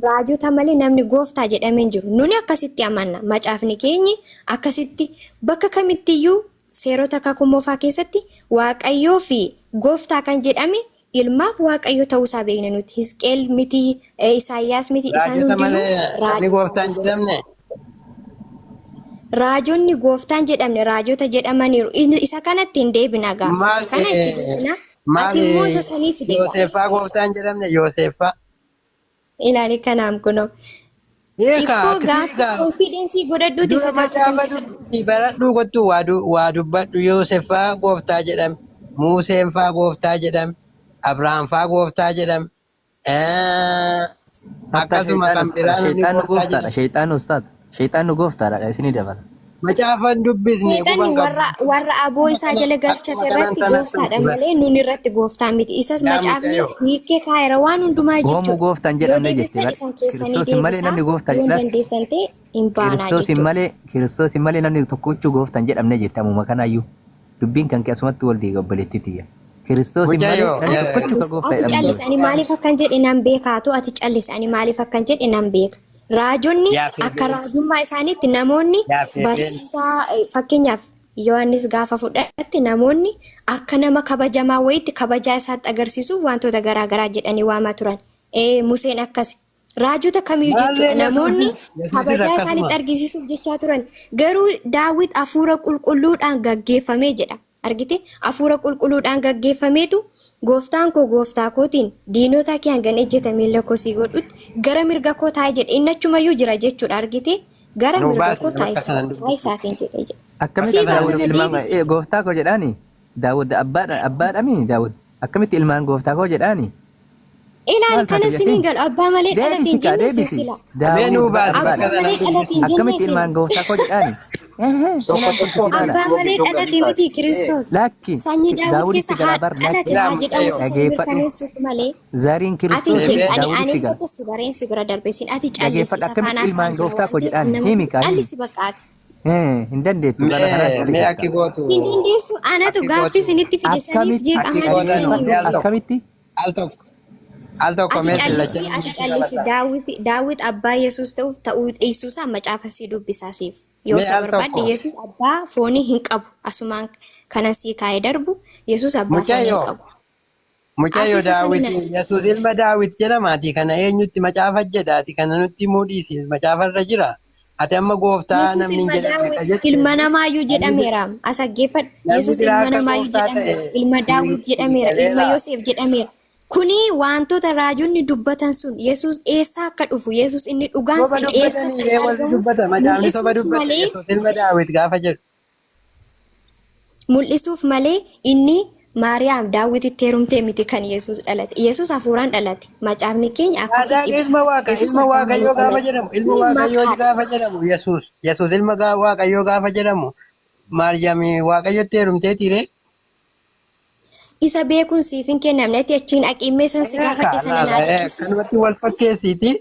raajota malee namni gooftaa jedhamee hin jiru. Nuni akkasitti amanna. Macaafni keenyi akkasitti bakka kamittiyyuu seerota kakuu moofaa keessatti Waaqayyoo fi gooftaa kan jedhame ilmaaf Waaqayyo ta'uusaa beekna nuti. Hisqeel miti, Isaayyaas miti, isaan raajota hundinuu malee namni raajota gooftaan jechuudha. jedhamne. Raajonni gooftaan jedhamne raajota jedhamaniiru. Isa kanatti hin deebina gaa. Isa Maal kana itti deebina. maal Ati immoo isa sanii fide gaa. Yooseeffaa gooftaan jedhamne Yooseeffaa. Ilaali kanaam kunoo. Eegaa Xiqqoo akkasii gaafa egaa konfiidensii godhadhuuti dura isa macaafa gaafatamte. dubbisi baradhuu kottu waa dubbadhu Yooseeffaa gooftaa jedhame Museenfaa gooftaa jedhame Abrahaamfaa gooftaa jedhame Hatta akkasuma shayxaan kan ustaadha. biraa namni Shayxaan nu gooftaa gooftaadha. jedhame. Shayxaan ustaadha. Shayxaan nu gooftaadha. Isinii dabala. Macaafa hin dubbisne Seexanni quban qabdu. warra aboo Akkuma isaa jala kana galchate akkuma kanaan irratti sanatti gooftaadha nutti bara. malee nun irratti gooftaa miti. Isas Yaa macaafni mucayyoo. hiikee kaa'eera waan hundumaa Hoomuu jechuudha. gooftaan Yoo jedhamne jette deebistan bar. isan keessanii Kiristoos malee deebisaa, namni gooftaa yoo hin jedhan. dandeessan ta'e hin baanaa Kiristoos jechuudha. malee Kiristoos malee namni tokkochuu gooftaan jedhamne jette ammuma kanaayyuu. Dubbiin kan kee asumatti wal diiga obboleettii tiyya. Kiristoos malee Mucayyoo namni Ati tokkochuu ka callis, gooftaa ati jedhamu hin callis. jiru. Ani maaliif akkan jedhe nan beekaatu, ati callis. Ani maaliif akkan jedhe nan beeka. Raajonni yaa akka feebeen raajummaa isaaniitti namoonni yaa feebeen barsiisaa fakkeenyaaf Yohaannis gaafa fudhatte namoonni akka nama kabajamaa wayiitti kabajaa isaatti agarsiisuuf wantoota garaa garaa jedhanii waamaa turan. Museen akkasi. Raajota kamiyyuu jechuudha. Maallee Namoonni Yesuusis kabajaa akkasuma. isaanitti argisiisuuf jechaa turan. Garuu Daawit hafuura qulqulluudhaan gaggeeffamee jedha. Argite? Hafuura qulqulluudhaan gaggeeffameetu gooftaan koo gooftaa kootiin diinota kee hangan ejjeta miilla koo sii godhutti gara mirga koo taa'i jedhe. Inni achumayyuu jira jechuudha. Argite? Gara Nuu mirga baasi koo nama taa'i akka sanaan taa'i dubbatu. isaatiin jedhe jedha. Akkamitti Sii Bakka Daawud baasa sanaan na ilmaan deebisi. gooftaa koo jedhaani? Daawud abbaadha abbaadhami Daawud akkamitti ilmaan gooftaa koo jedhaani? Ilaali Maal taate kana siniin jetteen? galu abbaa malee dhalate Deebisi hin kaa jenne deebisi. silsila. Mee nuu Daawud bar baasi Abbaa bakka abbaadha. sanaan malee dhalate dubbatu. hin jenne Akkamitti sin. ilmaan gooftaa koo jedhaani? Ehe Tokko ilaali tokko kun ilaala. Abbaa malee gidduu dhalate galii miti baate. Kiristoos. Lakki Sanyii Daawit Daawuditti keessa galaa haa bar dhalate lakki Ilaa haa jedhamu mucayyoo. isa sana dhageeffadhu. mirkaneessuuf malee. Zariin Ati hin Kiristoos jeeqani ani Daawuditti gala. immoo si bareen si bira darbe sin ati callisi Dhageeffadhu isa akkamitti faanaa ilmaan isaan jira gooftaa waan koo ta'eef jedhaani? namatu Himi kaa himi. callisi baqqaati. Hin dandeettu gara Mee kanaan mee callisetta. akki gootu Hin dandeessu anatu akki gaaffii gootu isinitti fide saniif Akkamitti jeeqamaa akki gootanu jirtanii mee al dhaggeeffadhu tokko akkamitti al tokko al tokko Ati mee callisi sillachan ati callisi Daawit Daawit abbaa Yesuus ta'uuf ta'uu dhiisuusaa macaafa sii dubbisaa siif. Yoo mee isa al barbaadde tokko Yesuus abbaa foonii hin qabu. Asumaan kanan sii kaa'ee darbu Yesuus abbaa foonii hin mucayyoo qabu. Ati mucayyoo isa sana Daawit na Yesuus ilma Daawit jedhama ati kana eenyutti macaafa jedha ati kana nutti himuu dhiisi macaafa irra jira ati amma gooftaa Yesuus namni hin ilma jedhamne ka Daawit jette ilma namaayyuu namni jedhameera. As dhaggeeffadhu. namni Yesuus biraa ilma akka namaayyuu gooftaa jedhameera. ta'e Ilma Daawit sii jedhameera. Ilma galeera. Yoseef jedhameera. Kuni wantoota raajonni dubbatan sun Yesuus eessaa akka dhufu Yesuus inni dhugaan Soba sun eessa dubbatanii akka ree warri argamu dubbata macaafni soba mul'isuuf dubbata malee Yesuus ilma Daawit gaafa jedhu. mul'isuuf malee inni Maariyaam Daawititti heerumtee miti kan Yesuus dhalate. Yesuus hafuuraan dhalate. Macaafni keenya akkasitti Saadaan ibsa. ilma waaqa Yesuus ilma abbaa malee waaqayyoo gaafa dhalate. jedhamu ilma Kuni waaqayyoo maqaadha. gaafa jedhamu Yesuus Yesuus ilma waaqayyoo gaafa jedhamu Maariyaam waaqayyotti heerumteetii ree. Isa beekuun siif hin kennamne. Ati achiin aqiimmee san si Eegaa gaafadhe sana laala naa deebisi. kanumatti wal fakkeessiiti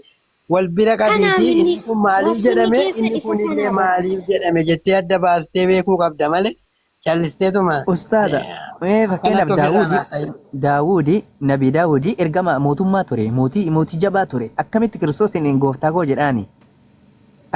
wal bira Kanaaf qabiiti inni inni kun maaliif rakkinni jedhame keessan inni isa kun illee kana bara. maaliif jedhame jettee adda baastee beekuu qabda malee callisteetuma Ustaada, mee fakkeenyaaf kanatti ofirraan Daawudi, haasa'i. Daawudi, Nabi Daawudi ergama mootummaa ture, mootii mootii jabaa ture. Akkamitti Kiristoos inni gooftaa koo jedhaani?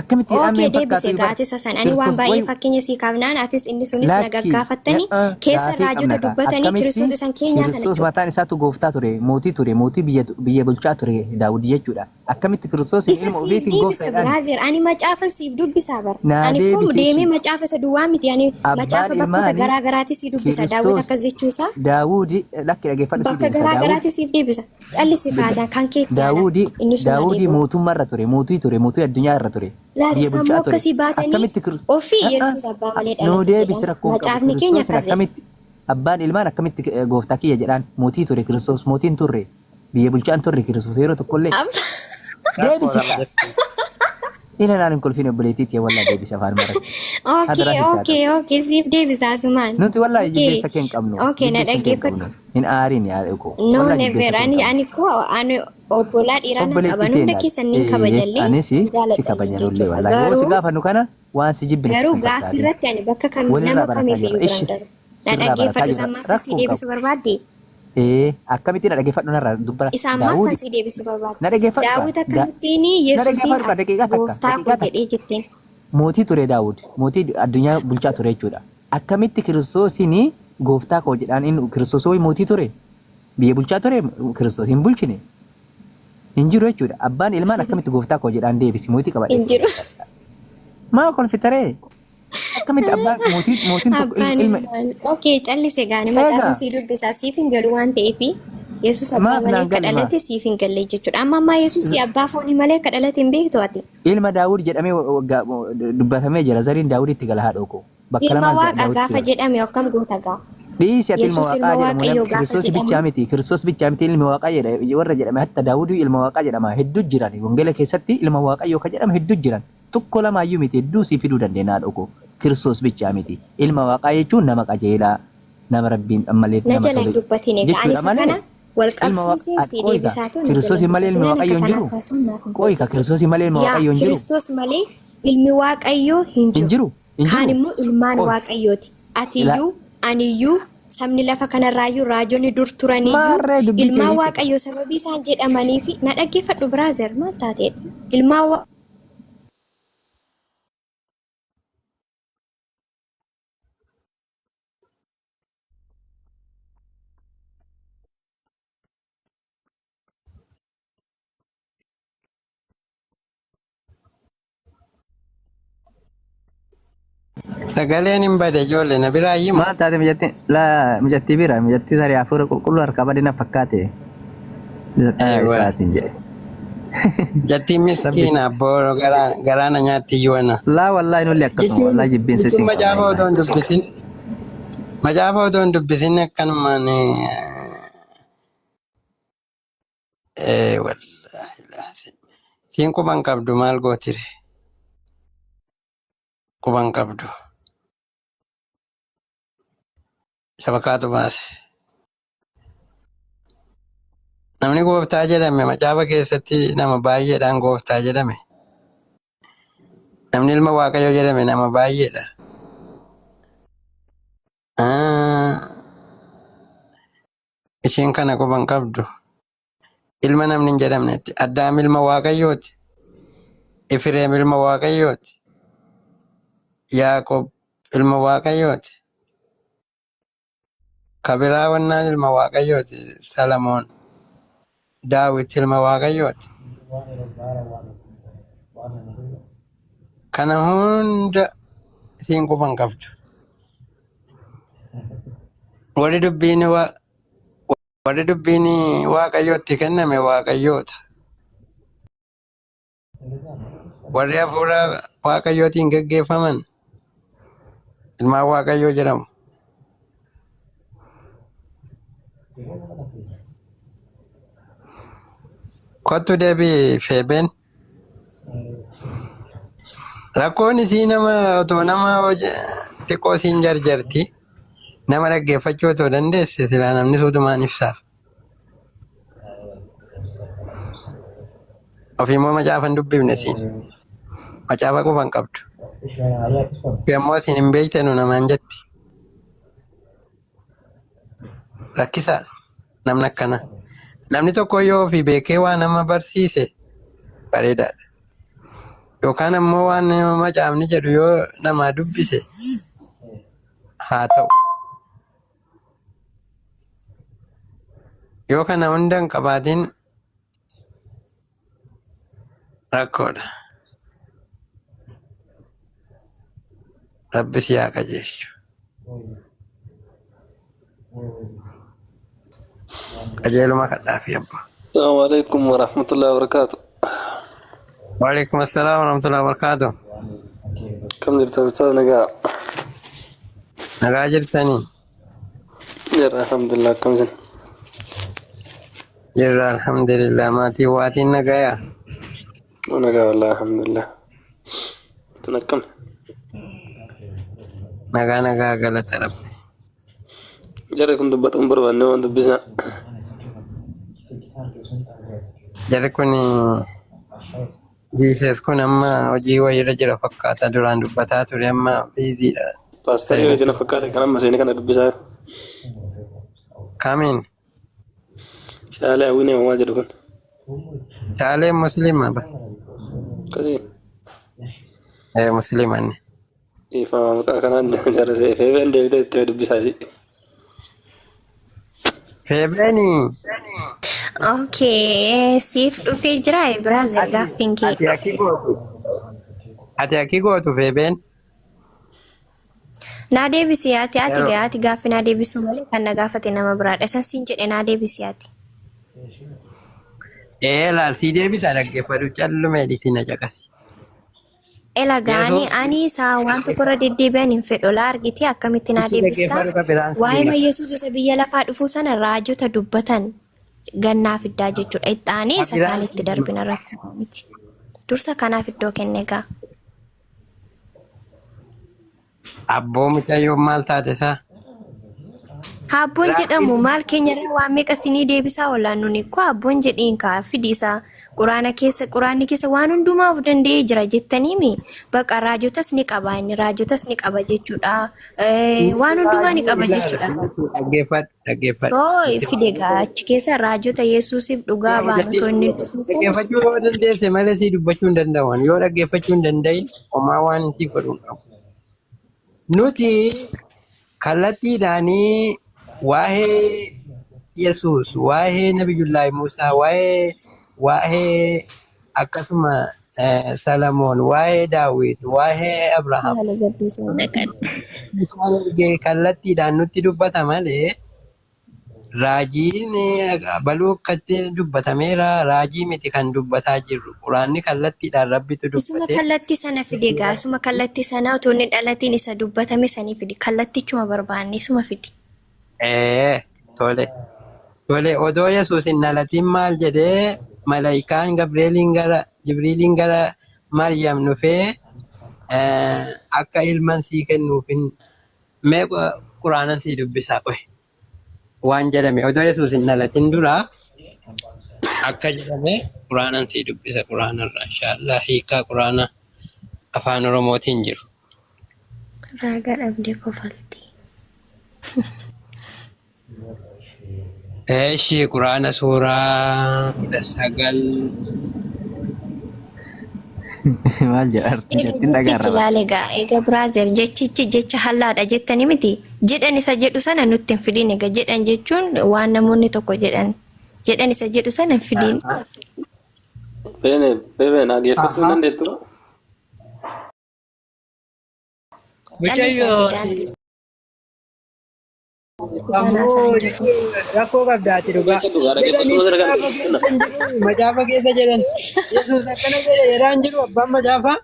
Akkamitti jedhaan Ookee mee hin deebise fakkaatu bara. gaatisa san ani waan Kiristoos baay'ee wayi fakkeenya sii kaafnaan atis inni sunis na Lakki gaggaafattanii keessa gaafii qabna raajota kaa. dubbatanii Akkamitti Kiristoos isan keenyaa sana Kiristoos jechuudha. mataan isaatu gooftaa ture, mootii ture, mootii biyya biyya bulchaa ture Daawud jechuudha. Akkamitti Kiristoos Isa ilma siif ofiitiin deebisa gooftaa jedhaan? brother ani macaafan siif dubbisaa bara. Naa Ani kun deebisi deemee ishii. macaafa isa duwwaa miti ani Abbaan macaafa bakkoota ilmaanii garaa garaatti sii dubbisa Daawit Kiristoos akkas jechuusaa Daawudi lakki dhageeffadhu sii bakka deebisa. garaa Daawud garaatti siif deebisa. Callisi kaataa kan kee itti aanaa Daawudi inni sun haa Daawudi deebi'u. mootummaa irra ture, mootii ture, mootii addunyaa irra ture, Laali biyya sammuu bulchaa ture. akkasii baatanii Akkamitti Kiristoos ofii Yesuus abbaa malee nuu dhalate deebisi jedhan rakkoo hin qabu. macaafni keenya Kiristoosin akkas jedha. akkamitti abbaan ilmaan akkamitti gooftaa kiyya jedhaan mootii ture Kiristoos mootiin hin turre biyya bulchaa hin turre Kiristoos yeroo tokkollee Rakkoodha deebisi kaa. malee. Ina naan hin kolfin obboleettii tiyya wallaa deebisi afaan maratti. Okay, Hadaraa sitti haa okay, ta'u. okay, siif deebisa asumaan. Nuti wallaahi Okay, jibbeessa kee hin qabnu. okay, na Jibbeessa kee hin dhaggeeffadhu. qabnu. Hin aariin yaa koo. No, Wallaahi never. jibbeessa kee hin Ani qabnu. ani koo ani obbolaa dhiiraa nan Obboleettii qaban hunda teenya keessan nin ee kabajallee anis hin si jaaladhallee kabajanullee jechuudha. wallaahi yoo si Garuu gaafannu kana waan si jibbine garuu sitti hin gaaffii fakkaatin. irratti ani bakka kam nama Walirraa barataa kamiif jirra. iyyuu biraan Ishi darbu. Na sirraa barataa dhaggeeffadhu jirra. sammaa akka sii Rakkoo hin deebisu qabu. barbaadde. Ee akkamitti na dhaggeeffadhu narraa dubbara Isa ammaa akka Daawudi sii deebisu barbaadde. na dhaggeeffadhu kaa Daawit da akkamittiin na Yesuusiin dhaggeeffadhu kaa daqiiqaa takka gooftaa koo daqiiqaa takka jedhee jetteen. mootii ture Daawud mootii addunyaa bulchaa ture jechuudha. Akkamitti Kiristoosiin gooftaa koo jedhaan inni Kiristoos wayi mootii ture biyya bulchaa ture Kiristoos hin bulchine hin jiru jechuudha. Abbaan ilmaan akkamitti gooftaa koo jedhaan deebisi mootii qabadhee Hin si jiru. gaafadha. Maa kolfitaree akkamitti abbaan mootii mootiin tokko Abbaan ilma ilmaan. Okay, callise gaani macaafa eegaa sii dubbisaa siif hin galu waan ta'eef Yesuus abbaa maaf malee naan akka galle maa dhalate siif hin galle jechuudha. Amma ammaa Yesuus abbaa foonii malee akka dhalate hin beektu ati. Ilma Daawud jedhamee dubbatamee jira. Zariin Daawuditti gala haadhoo koo. Bakka Ilma lamaan Waaqaa Daawuditti gaafa gala. jedhame akkam goota gaa? Dhiisi ati ilma Yesuus ilma Waaqaa jedhamu Waaqayyoo gaafa Kiristoos bichaa jedhamu miti. Kiristoos bichaa miti ilmi Waaqaa jedha warra jedhame hatta Daawudii ilma Waaqaa jedhama hedduu jiran. Wangeela keessatti ilma Waaqayyoo kan jedhame hedduu jiran. Tokko lamaayyuu miti hedduu sii fiduu dandeenya haadhoo koo. Kiristoos bichaa miti. Ilma Waaqaa jechuun nama qajeelaa nama Rabbiin ammallee na nama jala hin tole dubbatin egaa ani jechuudha isa kana malee wal ilma qabsiisee Waaqaa sii qooyi kaa deebisaa too na jala hin Kiristoos malee ilmi dubbatin akka Waaqayyoo hin kanaa jiru. kaasuun naaf hin Qooyi kaa galu jechuudha. Kiristoos malee ilma Yaa Waaqayyoo hin jiru. Kiristoos malee ilmi Waaqayyoo hin Hin jiru. jiru. Hin Kaan jiru. immoo ilmaan Qooyi. Waaqayyooti. Ila Atiyyuu, aniyyuu, sabni lafa kanarraayyuu raajonni dur turaniyyuu maarree dubbii kee ilmaan hiiki. Waaqayyoo sababii isaan jedhamaniifi na dhaggeeffadhu brother maal taateeti? Ilmaan Sagaleen hin bade ijoollee na biraa himu. Maal taate mijattii laa mijattii bira mijattii tarii hafuura qulqulluu harkaa badina fakkaate. Eewwa. Isaatiin jedhe. Jattiin Rabbi miskiina abboo garaana nyaatti iyyuu ana. laa wallaahi nulli akkasuma Jechuun wallaahi jibbiinsa jechuun isin qabna macaafa otoo wallaahi. hin dubbisin macaafa otoo hin dubbisin akkanumaan wallaahi laazim. Siin quban qabdu maal gootire? Quban qabdu. Shabakaatu baase. Namni gooftaa jedhame macaafa keessatti nama baay'eedhaan gooftaa jedhame. Namni ilma Waaqayyoo jedhame nama baay'eedha. Ah, Isheen kana quban qabdu. Ilma namni hin jedhamnetti. Addaam ilma Waaqayyooti. Efreem ilma Waaqayyooti. Yaaqoob ilma Waaqayyooti. Kabiraa wannaan ilma Waaqayyooti. Salamoon. Daawit ilma Waaqayyooti. Kana hunda isiin quban qabdu. Warri dubbiin wa- warri dubbiin Waaqayyootti kenname Waaqayyoota. Warri hafuura Waaqayyootiin geggeeffaman ilmaan Waaqayyoo jedhamu. Kottu deebii Feebeen. Rakkoon isii nama otoo nama xiqqoo isiin jarjarti. Nama dhaggeeffachuu otoo dandeesse silaa namni suutumaan ibsaaf. Ofii immoo macaafa hin dubbifne isiin. Macaafa qofa hin qabdu. Ofii ammoo isin hin beektanu namaan jetti. Rakkisaadha namni akkana. Namni tokko yoo ofii beekee waa nama barsiise bareedaadha. Yookaan ammoo waan macaafni jedhu yoo namaa dubbise haa ta'u. Yoo kana hunda hin qabaatin rakkoodha. Rabbi si haa qajeelchu. Qajeeluma kadhaafi abba. السلام عليكم ورحمة الله وبركاته. Waalaikum assalaam warahmatullahi wabarakatuh. كم jirtan أستاذ نقا؟ Nagaa jirtanii? Jirra alhamdulillah, akkam isin? Jirra alhamdulillah, maatii waatiin nagayaa? Nagaa والله alhamdulillah. Tun akkam? Nagaa nagaa galata rabbi. Jarri kun dubbatu hin barbaanne waan dubbisna. Jarri kun Jesus kun amma hojii wayiirra jira fakkaata, duraan dubbataa ture, amma biiziidha. Paastarii wayiitiin na fakkaata kan amma seene kana dubbisaa. Kamiin? Shaalee hawwiin maal jedhu kun? Shaaleen musliima ba? Akkasii. Ee, musliima inni. Dhiifama, maqaa kanaan jara feebeen deebitee itti dubbisaa si. Feebeeni. Okay, siif dhufee jira brother gaaffiin kee. Ati akki gootu. Ati akki gootu feebeen. Naa deebisi ati ati gaa ati gaaffii naa deebisuu malee kan na gaafate nama biraadha. Isan siin jedhe naa deebisi ati. Ee, laal sii deebisa, dhaggeeffadhu, callume dhisi na caqasi. Ela gaanii ani isaa waan tokko irra deddeebi'an hin fedhu laa argitee akkamitti naa Itti deebistaa? dhaggeeffadhu ka biraan si Waa'ee deebisa. Yesuus isa biyya lafaa dhufuu sana raajota dubbatan gannaa fiddaa jechuudha. Itti aanee isa Biraan kaanitti darbina rakkoo miti. Dursa kanaaf iddoo kenne gaa. Abboo, mucayyoo maal taate isaa? Abboon jedhamu maal keenya irraa waan meeqa sinii deebisaa oolaan nuni ko abboon jedhiin kaa fidi isaa quraana keessa, quraanni keessa waan hundumaa of danda'ee jira jettaniimi baqa raajotas ni qaba, inni raajotas ni qaba jechuudha. Waan hundumaa ni qaba jechuudha. Dhaggeeffadhu, dhaggeeffadhu. Soo fide gaa achi keessa raajota Yesuusiif dhugaa ba'an otoo inni hin dhufin. Dhaggeeffachuu yoo dandeesse malee sii dubbachuu hin danda'an. Yoo dhaggeeffachuu hin danda'in homaa waan sii godhu hin qabu. Nuti kallattiidhaanii waa'ee Yesuus, waa'ee Nabiyyullaahi Muusaa, waa'ee akkasuma Salamoon, waa'ee Daawit, waa'ee Abrahaam Haala gaddisiisaa dhaqan. isaan ergee kallattiidhaan nutti dubbata malee raajiin baluu akkatti dubbatameera, raajii miti kan dubbataa jirru. Quraanni kallattiidhaan Rabbitu Isuma dubbate. kallattii sana fide gaa, isuma kallattii sana otoo inni dhalatiin isa dubbatame sanii fide, kallattichuma barbaanne isuma fide. Ee, tole. Tole, odoo Yesuus hin dhalatin maal jedhee malaayikaan Gabri'eeliin gara Jibriiliin gara Maryam dhufee akka ilman sii kennuufin mee quraanan sii dubbisaa qoy. Waan jedhame odoo Yesuus hin dhalatin dura akka jedhame quraanan sii dubbisa, quraanarraa inshaallah hiikaa quraana afaan Oromootiin jiru. Raagaa dhabdee kofalti. Eeshi, quraana suuraa 19. Maal jedha arti Egaa jettiin jechichi dhagaarra. ilaale egaa egaa brother, jechichi jecha hallaadha jettanii miti, jedhan isa jedhu sana nutti hin fidin. Egaa jedhan jechuun waan namoonni tokko jedhan, jedhan isa jedhu sana hin fidin. Feene feebeen dhaggeeffachuu hin dandeettu. Callisaati Mucayyoo daandii ammoo rakkoo qabdaati dhugaa. Dhaggeeffachuu Jedhanii malee macaafa keessa hin jiru. Macaafa keessa jedhan. Yesuus akkana jedhe jedhaan jiru abbaan macaafaa.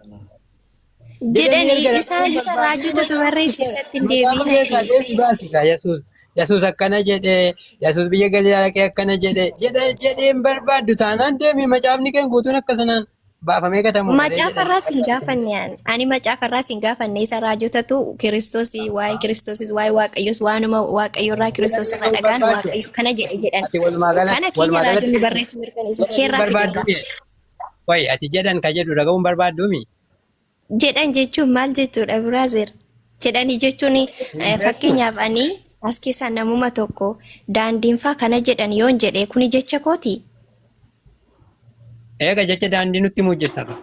Jedhanii isaan isa raajotatu barreesse isatti hin Macaafa keessaa deebiin. deemi baasisa. Yesuus Yesuus akkana jedhe, Yesuus biyya Galiilaa dhaqee akkana jedhe jedhe jedhee hin barbaaddu taanaan deemi, macaafni kee guutuun akka sanaan baafamee gatamu malee Macaafa jedhan. irraas hin gaafanne ani. Ani macaafa irraas hin gaafanne, isa raajotatu Kiristoos waa'ee Kiristoos waa'ee Waaqayyoos waanuma Waaqayyo irraa Kiristoos irraa dhagaan Waaqayyo kana jedhe jedhan. Ati walumaa galatti Kana keenya walumaa galatti raajonni barreessu mirkaneessa. jedhan hin Keerraa fide barbaaddu gaa. mi? Wayi, ati jedhan ka jedhu dhaga'uu hin barbaaddu mi? Jedhan jechuun maal jechuudha, brother? Jedhanii jechuun fakkeenyaaf ani as keessaa namuma tokko daandiin faa kana jedhan yoon jedhe kuni jecha kooti. Eega jecha daandii nutti himuu jirta ka.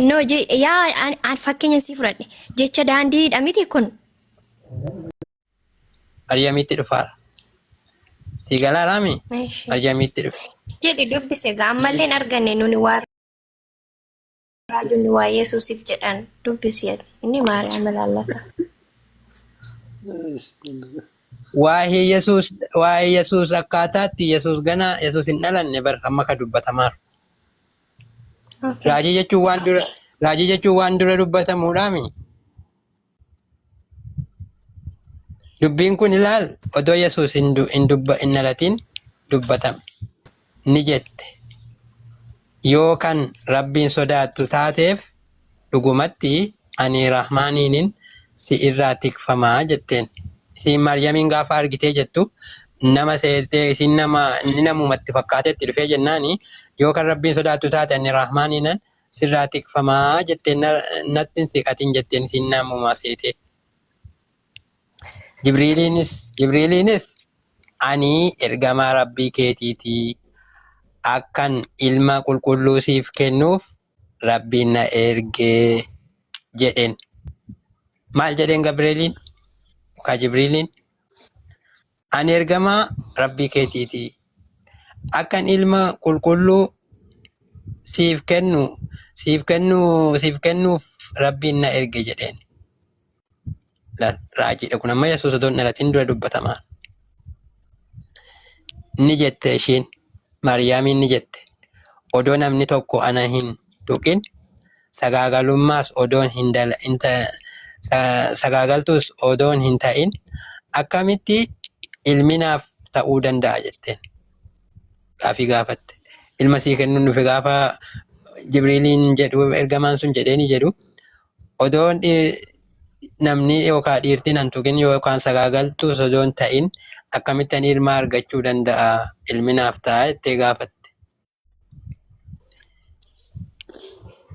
No, yaa an fakkeenya sii fudhadhe. Jecha daandiidha miti kun. Maryamitti dhufaara. Sii galaaraami? Eshi. Maryamitti dhufe. Jedhi dubbise gaa ammallee hin arganne nuni waan raajonni waa Yesuusiif jedhan dubbisi ati. Inni Maariyaam ilaallata. Waa'ee Yesuus waa'ee Yesuus akkaataatti Yesuus gana Yesuus hin dhalanne bar amma ka dubbatamaaru. Okay. Raajii jechuun waan dura dubbatamuudhaami. Dubbiin kun ilaal odoo Yesuus hin du- hin dubba hin dhalatin dubbatame. Ni jette. Yoo kan Rabbiin sodaattu taateef dhugumatti ani Rahmaaniinin si irraa tikfamaa jetteen. Isiin Maryamiin gaafa argitee jettu nama seetee isiin nama inni namumatti fakkaatetti dhufee jennaani yoo kan Rabbiin sodaattu taate ani Rahmaaniinan sirraa tikfamaa jetteen natti hin siqatin jetteen isiin namuma seetee. Jibriiliinis ani ergamaa Rabbii keetiitii akkan ilma qulqulluu siif kennuuf Rabbiin na ergee jedheen. Maal jedheen Gabrieliin? Yookaan Jibriiliin? Ani ergamaa Rabbii keetiitii akkan ilma qulqulluu siif kennu siif kennu siif kennuuf Rabbiin na erge jedheen. Laal, Raajiidha kun amma Yesuus otoo hin dhalatin dura dubbatamaa. Ni jette ishiin Maariyaamiin ni jette odoo namni tokko ana hin tuqin sagaagalummaas odoon hin dala hin ta- sa- sagaagaltuus odoon hin ta'in akkamitti ilmi naaf ta'uu danda'a jetteen gaafii gaafatte. Ilma sii kennuun dhufe gaafa Jibriiliin jedhu ergamaan sun jedheeni jedhu odoon namni yookaan dhiirtiin an tuqin yookaan sagaagaltuus odoon ta'in akkamitti ani ilma argachuu danda'a ilmi naaf ta'a jettee gaafatte.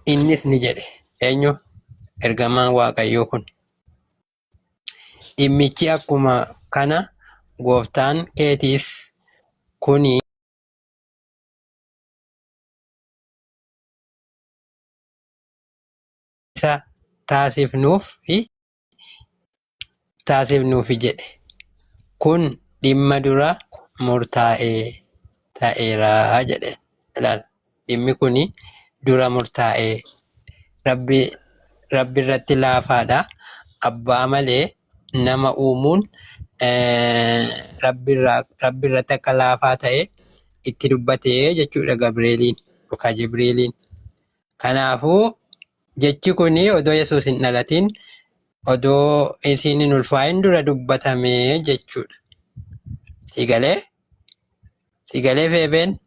Innis ni jedhe eenyu ergamaan Waaqayyoo kun dhimmichi akkuma kana gooftaan keetiis kuni isa taasifnuufi jedhe. Kun dhimma dura murtaa'e ta'eera jedhe. Ilaal dhimmi kuni dura murtaa'e Rabbi Rabbi irratti laafaadha. Abbaa malee nama uumuun Rabbi irraa Rabbi irratti akka laafaa ta'e itti dubbate jechuudha Gabreeliin yookaan Jibriiliin. Kanaafuu jechi kun odoo Yesuus hin dhalatin odoo isiin hin ulfaa'in dura dubbatame jechuudha. Si galee? Si galee Feebeen?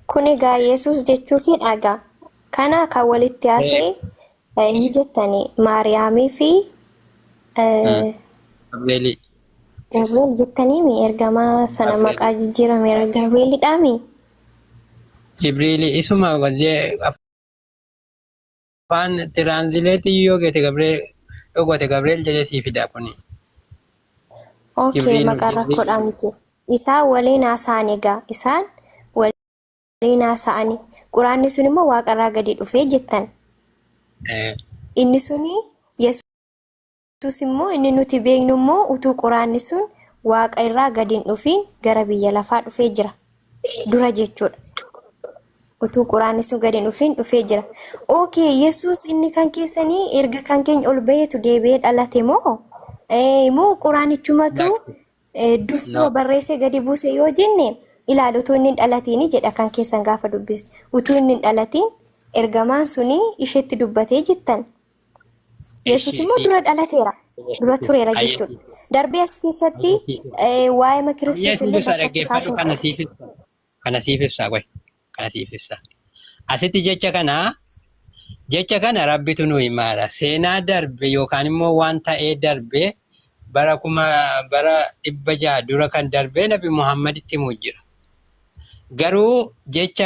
Kun egaa Yesuus jechuu kee dhagaa. Kana kan walitti haasa'e ni jettani Maariyaamii fi Gabrielii. Gabriel jettaniimi ergamaa sana Gabriel. maqaa jijjiirameera Gabrielidhaami. Jibriili isuma wajjee afaan tiraanzileetii yoo goote Gabriel yoo goote Gabriel jedhee sii fida kuni. Okay, Jibriil maqaa Jibriil rakkoodhaa miti. Isaan waliin haasa'an egaa isaan waliin haasa'ani. Quraanni sun immoo waaqarraa gadi dhufee jettan. Inni suni Yesuus immoo inni nuti beeknu immoo utuu quraanni sun waaqa irraa gadi hin dhufiin gara biyya lafaa dhufee jira. Dura jechuudha. Utuu quraanni sun gadi hin dhufiin dhufee jira. Okay, Yesuus inni kan keessanii erga kan keenya ol baheetu deebi'ee dhalate moo? Moo quraanichumatu Lakki. dursuma No. barreessee gadi buuse yoo jenne ilaali utuu inni hin dhalatiin jedha kan keessan gaafa dubbisne. Utuu inni hin dhalatiin ergamaan suni isheetti dubbatee jettan. Yesuus Eshi immoo si dura dhalateera. Dura tureera jechuudha. Ayyee Darbee as keessatti waa'ee Kiristoos siif illee ibsa bakka itti dhaggeeffadhu kaasuun kana qaba. siif ibsa. Kana siif ibsa qoy. Kana siif ibsa. Asitti jecha kana Rabbitu nu himaadha. Seenaa darbe yookaan immoo waan ta'ee darbe bara 600 dura kan darbe Nabi Muhammaditti himu jira. Garuu jecha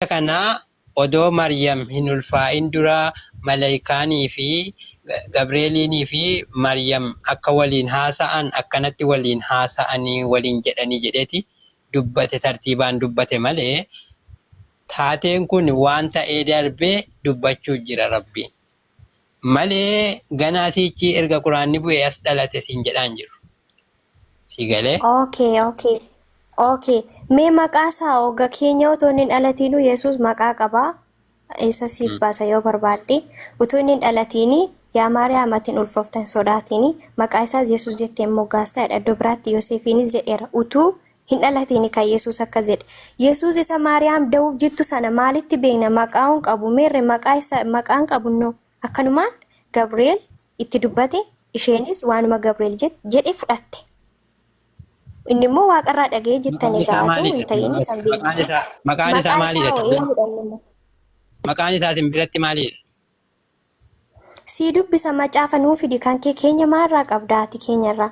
kana odoo Maryam hin ulfaa'in dura Malayikaanii fi Gabreeliinii fi Maryam akka waliin haasa'an akkanatti waliin haasa'anii waliin jedhanii jedheeti dubbate tartiibaan dubbate malee Taateen kun waan ta'ee darbee dubbachuu jira Rabbiin. Malee ganaa siichi erga quraanni bu'ee as dhalate siin jedhaan jiru. Si galee? Okay, okay. Okay. Mee maqaa isaa hogga keenya otoo inni hin dhalatiinuu Yesuus maqaa qabaa. Isa siif baasa yoo barbaadde. Utuu inni hin dhalatiini yaa Maariyaam ati hin ulfooftan sodaatini. Maqaa isaas Yesuus jettee moggaasta jedha. Iddoo biraatti Yoseefiinis jedheera. Utuu hin dhalatiini kan Yesuus akkas jedhe. Yesuus isa Maariyaam da'uuf jettu sana maalitti beekna? Maqaa hin qabu. Meerre maqaa isa maqaan qabu noo. Akkanumaan Gabri'eel itti dubbate isheenis waanuma Gabri'eel jedhe fudhatte. Inni immoo waaqarraa dhaga'ee jettan Maqaan egaa isaa haa ta'u hin maalidha? ta'in isan beekna. Maqaan isaa Maqaa isaa maalidha? hoo eenyudha inni immoo? Maqaan isaa isin biratti maalidha? Sii dubbisa macaafa nuu fidi kan kee keenya maalirraa qabda ati keenyarraa?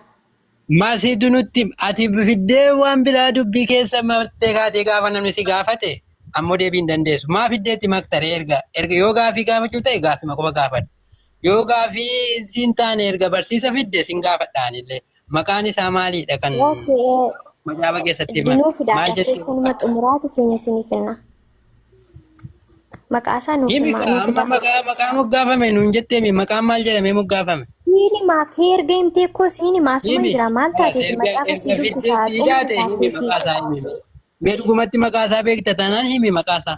Masiitu nutti ati fiddee waan biraa dubbii keessa mattee kaatee gaafa namni si gaafate ammoo deebii hin dandeessu. Maa fiddeetti maktaree erga yoo gaafii gaafachuu ta'e gaafii qofa gaafadha. Yoo gaafii siin taane erga barsiisa fidde sin gaafadha anillee. Maqaan isaa maalidha kan Okay, macaafa keessatti himame? nuu fidaa Maal jettee keessanuma xumuraati keenya isiniif finna. Maqaa isaa nuuf Himi himaa kaa nuu amma fidaa. maqaa moggaafame nuun jetteemi maqaan maal jedhamee moggaafame? Siinimaa kee erga himtee koo siinimaa asuma Himi jira maal kaas taateeti erga macaafa sii erga dubbisaa fiddeetti xumuri hidhaate himi taateefi. maqaa isaa himi. Mee dhugumatti maqaa isaa beekta taanaan himi maqaa isaa.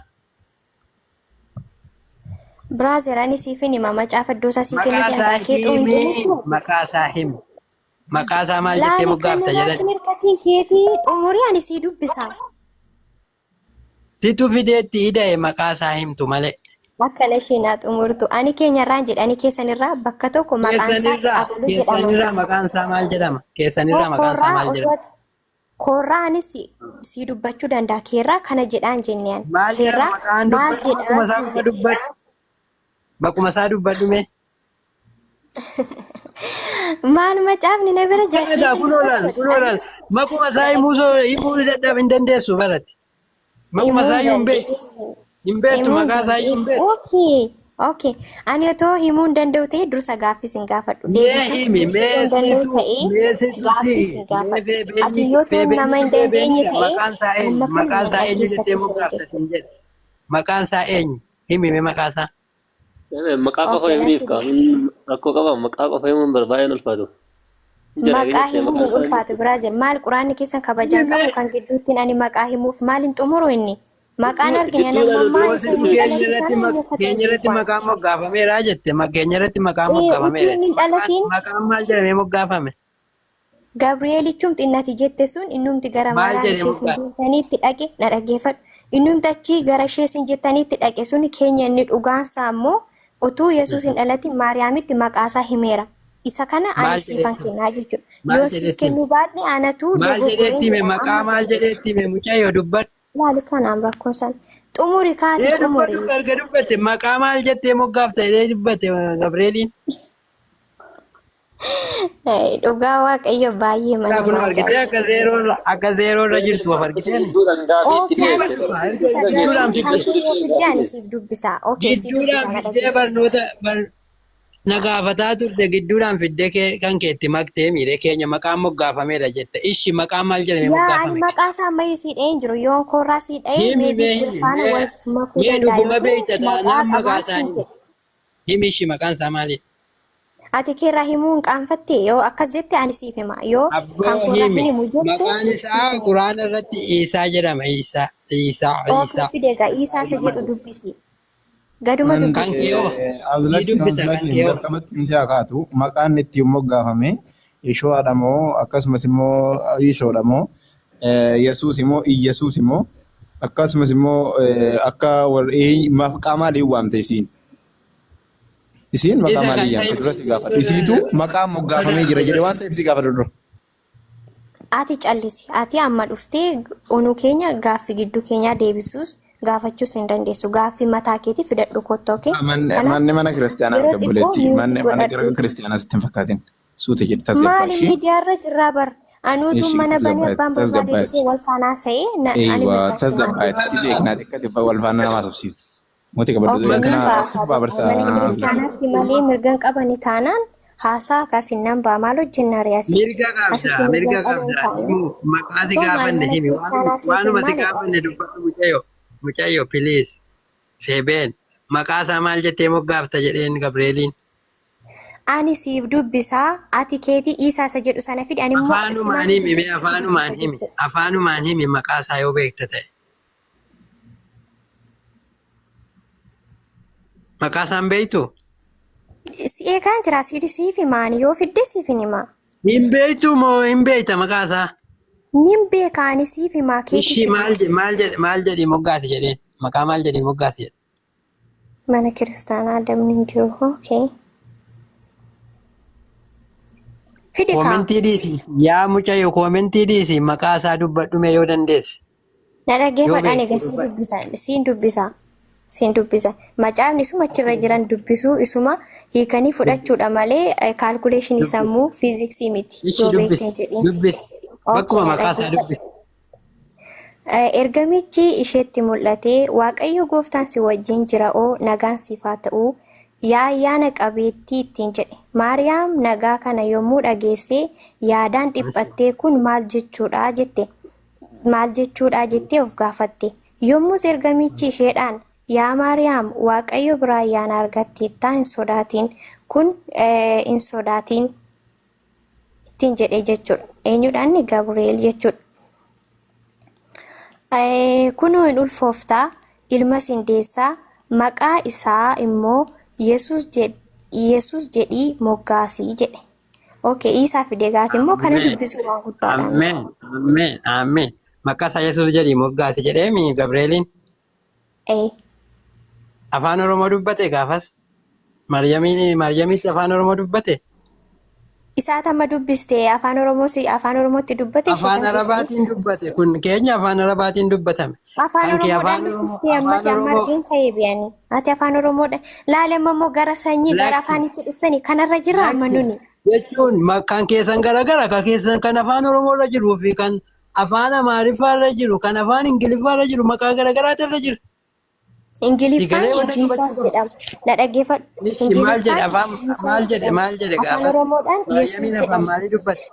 Brother ani siifin hima macaafa iddoo isaa sii Maqaa kennuu isaa danda'a kee himi xumuri. maqaa isaa himi. Maqaa isaa maal jettee Laali kan moggaafta namaatti jedhan. hin hirkatiin keetii xumurii ani sii dubbisa. Situ fideetti hidha'e maqaa isaa himtu malee. Akkana isheen haa xumurtu. Ani keenyarraan jedhe ani keessanirraa bakka tokko maqaan isaa Keessanirraa Abaluu jedhama. keessanirraa maqaan isaa maal jedhama? Keessanirraa maqaan isaa Koorraa maal jedhama? otoo koorraa anis sii dubbachuu danda'a. Keerraa kana jedhaan jenneen. Maal jedhama Keerraa maqaan maal dubbadhu maquma jedhaan isaa siin qofa jedhe. dubbadhu. Maquma isaa dubbadhu mee. Maal macaafni na bira jira Kana keetiin kunoo laal dubbadhu. kunoo laal maquma isaa himuu dadhab hin dandeessu barate. Maquma Himuu isaa hin iyyuu hin beektu. dandeessu. Hin beektu Himuu hin maqaa isaa iyyuu hin dandeessu. beektu. Okay. Okay. Ani otoo himuu hin danda'u ta'e dursa gaaffii sin gaafadhu. Mee Deebisuus himi yoo mee hin danda'u situ ta'e mee situ gaaffii si sin mee gaafadhu. Ati feebeenyi yoo otoo nama feebeenyitu hin dandeenye feebeenyidha ta'e maqaan isaa eenyu amma kana maqaan na isaa eenyu jettee dhaggeeffattu ture moggaafta jechuudha. siin jedhe maqaan isaa eenyu himi mee maqaa isaa. Maqaa qofa Okay, nan himniif si kaa rakkoo qaba maqaa qofa himuun baay'een ulfaatu. Hin jira Maqaa jettee himuun maqaan hin isaa ulfaatu biraa jira. Maal quraanni keessan kabajaan Himi qabu mee kan gidduutti ani maqaa himuuf maal hin xumuru inni? Maqaan argina Jidduu nama ilaalu ammaa isa Situ hin keenya dhalatu irratti sana inni akka ta'e keenya hin irratti beeku ani. maqaan moggaafameera jette keenya irratti maqaan Utuu moggaafameera inni hin maqaan dhalatiin maqaan maal jedhamee moggaafame Gabri'eelichumti innati jette sun innumti gara maal Maariyaam jedhee ishee isin moggaa jettaniitti dhaqe na dhaggeeffadhu. Innumti achii gara ishee isin jettaniitti dhaqe sun keenya inni dhugaansaa immoo utuu Yesuus hin dhalatin Maariyaamitti maqaasaa himeera. Isa kana ani maal siifan jedheetti kennaa jechuudha. maal Yoo siif jedheetti kennuu baadhe anatu maal dogoggoreen jedheetti hime jedhama maqaa amma maal jechuudha. jedheetti hime mucayyoo dubbadhu. Laali kanaan rakkoon sana. Xumuri kaati Ee xumuri. dubbadhu erga dubbatte maqaa maal jettee moggaafta jedhee dubbate Gabri'eeliin. Dhugaa Waaqayyo baay'ee Yaa mana kun nama argitee ajaa'ibsiisa. akka zeeroorra jirtu of argiteen. Jidduudhaan gaafii itti Okay, ani dhiyeesse. siif Dubbadhu erga dubbisa gidduudhaan garuu fidde kan kee yoo fidde ani siif dubbisa. Okay, siif dubbisa gidduudhaan na fiddee dhaggeeffadhu. barnoota na gaafataa turte gidduudhaan fiddee kan keetti maktee miidhee keenya maqaan moggaafameera jette ishi maqaan maal jedhamee Yaa ani moggaafame maqaa isaa ammayyuu sii dha'ee hin jiru. Yoon koorraa sii dha'ee himi meebii mee himi faana mee wal makuu mee danda'a dhuguma yoo ta'e beekta maqaa taanaan maqaa qabaa isaa siin himi jedhe. himi ishi maqaan isaa maali Ati keerraa himuu hin qaanfatte yoo akkas jette ani siif hima. Yoo kan abboo koorraa himi hin himu jette maqaan siif isaa hima. quraana irratti Iisaa jedhama Iisaa Iisaa Okay, Iisaa fide egaa Iisaa isa jedhu dubbisi. Gaduma kan dubbisi. kee hoo ni Abdulhakiim dubbisa kan Abdulhakiim kee hoo jalqabatti himtee haa kaatu maqaan ittiin moggaafame Ishoodha moo akkasumas immoo Ishoodha moo Yesuus immoo Iyyasuus immoo akkasumas immoo akka warri maqaa maaliin waamte isiin? Isiin maqaa isa kan maaliin yaamte dura si gaafadha. Isiitu maqaan moggaafamee jira jedhe waan ta'eef si gaafadha dura. Ati callisi. Ati amma dhuftee onuu keenya gaaffii gidduu keenyaa deebisuus gaafachuus hin dandeessu. Gaaffii mataa keetii fidadhu kottu okay? Manni Kanaaf manni mana kiristaanaa yeroo miti xiqqoo obboleettii. mute Manni mana gara godhadhu. kiristaanaa sitti hin fakkaatin. Suute jedhi tasgabbaa Maali ishii. miidiyaarra jirraa bar. Anuutu Ishii mana banee abbaan barbaade tasgabbaa'eeti. dhufee wal faanaa sa'ee ani Eeywa mirga keenyaa. tasgabbaa'eeti. Si beeknaa xiqqaati wal faana nama haasofsiiftu. Mootii qabadhu Okay, nan intina ba'a itti fufaa barsaa Mana Abdulhakiim. kiristaanaatti malee mirga hin qabani taanaan haasaa akkas nan ba'a. Maal hojjenna ree asitti? Mirga qabda, Asitti mirga mirga hin qabani qabda. taanaan. Himuu maqaa si Otoo maal gaafanne mana himi. kiristaanaa seetan Waanuma si maalidha? gaafanne dubbadhu mucayyoo. Mucayyoo please. Feebeen maqaa isaa maal jettee moggaafta jedheen Gabreeliin. Ani siif dubbisaa ati keetii Iisaa isa jedhu sana fidi ani immoo Afaanumaan simaan himi mee dubbisa afaanumaan dubbisa himi jechuudha. afaanumaan himi maqaa isaa yoo beekta ta'e. Maqaa isaa hin beektu? Si eegaan jira siif siif himaani yoo fidde siif hin himaa. Hin beektu moo hin beekta maqaa isaa? Nin beeka ani siif himaa keetii Ishii fidi. maal jedhi maal jedhi maal jedhi moggaasi jedheen maqaa maal jedhi moggaasi jedhe. Mana kiristaanaa damni hin jiru. Okay. Fidi kaa. Koomentii dhiisi yaa mucayyoo koomentii dhiisi maqaa isaa dubbadhu mee yoo dandeesse. Na Yoo dhaggeeffadhaan beekte egaa siin dubbadhu. dubbisa siin dubbisa siin dubbisa. Macaafni isuma achirra jiran dubbisuu isuma hiikanii fudhachuudha malee kaalkuleeshinii Dubbisi. sammuu fiiziksii miti Ishi yoo dubbisi beekte jedhiin. dubbisi Okay, bakkuma na maqaa isaa dhaggeeffadhu. dubbisi. Ergamichi isheetti mul'atee, Waaqayyo gooftaan si wajjin jira'oo nagaan siif haa ta'u, yaa ayyaana qabeettii ittiin jedhe. Maariyaam nagaa kana yommuu dhageesse yaadaan dhiphattee kun maal jechuudha jette. Maal jechuudha jettee of gaafatte. Yommus ergamichi isheedhaan, Yaa Maariyaam, Waaqayyo biraa ayyaana argatteettaa hin sodaatiin. Kun hin sodaatiin ittiin jedhe jechuudha. Eenyudha inni? Gabri'eel jechuudha. Kunoo hin ulfooftaa, ilmas hin deessaa, maqaa isaa immoo Yesuus jedhii moggaasi jedhe. Okay, Iisaa fide gaati immoo kana Ameen. dubbisuu waan guddaadha miti. Ameen. Ameen. Ameen. Maqaa isaa Yesuus jedhii moggaasi jedheemi Gabreeliin. Ee. Afaan Oromoo dubbate gaafas. Maryamiin Maryamitti afaan Oromoo dubbate. Isaa tamma dubbiste afaan Oromoo si afaan Oromootti dubbate ishee Afaan kan keessanii. Arabaatiin dubbate. Kun keenya afaan Arabaatiin dubbatame. Afaan Kan kee Oromoodhaan afaan Oromoo dubbiste amma afaan ati amma Oromoo argeen ka'ee biyani. Ati afaan Oromoodha. Laale amma immoo gara sanyii gara lakki afaanitti dhuftanii kanarra jirra amma lakki nuni. jechuun kan keessan garagara kan keessan kan afaan Oromoo irra jiruu fi kan afaan Amaariffaa irra jiru kan afaan Ingiliffaa irra jiru maqaa garagaraatu irra jira. Ingiliffaan Sigalee wanna Jesus dubbachuu qabdu. jedhama. Na dhaggeeffadhu. Ishi maal jedhe Ingiliffaan afaan Jesus maal jedhe jedhama. maal jedhe Afaan gaafas Oromoodhaan Yesuus Maryamiin afaan jedhama. maalii dubbate?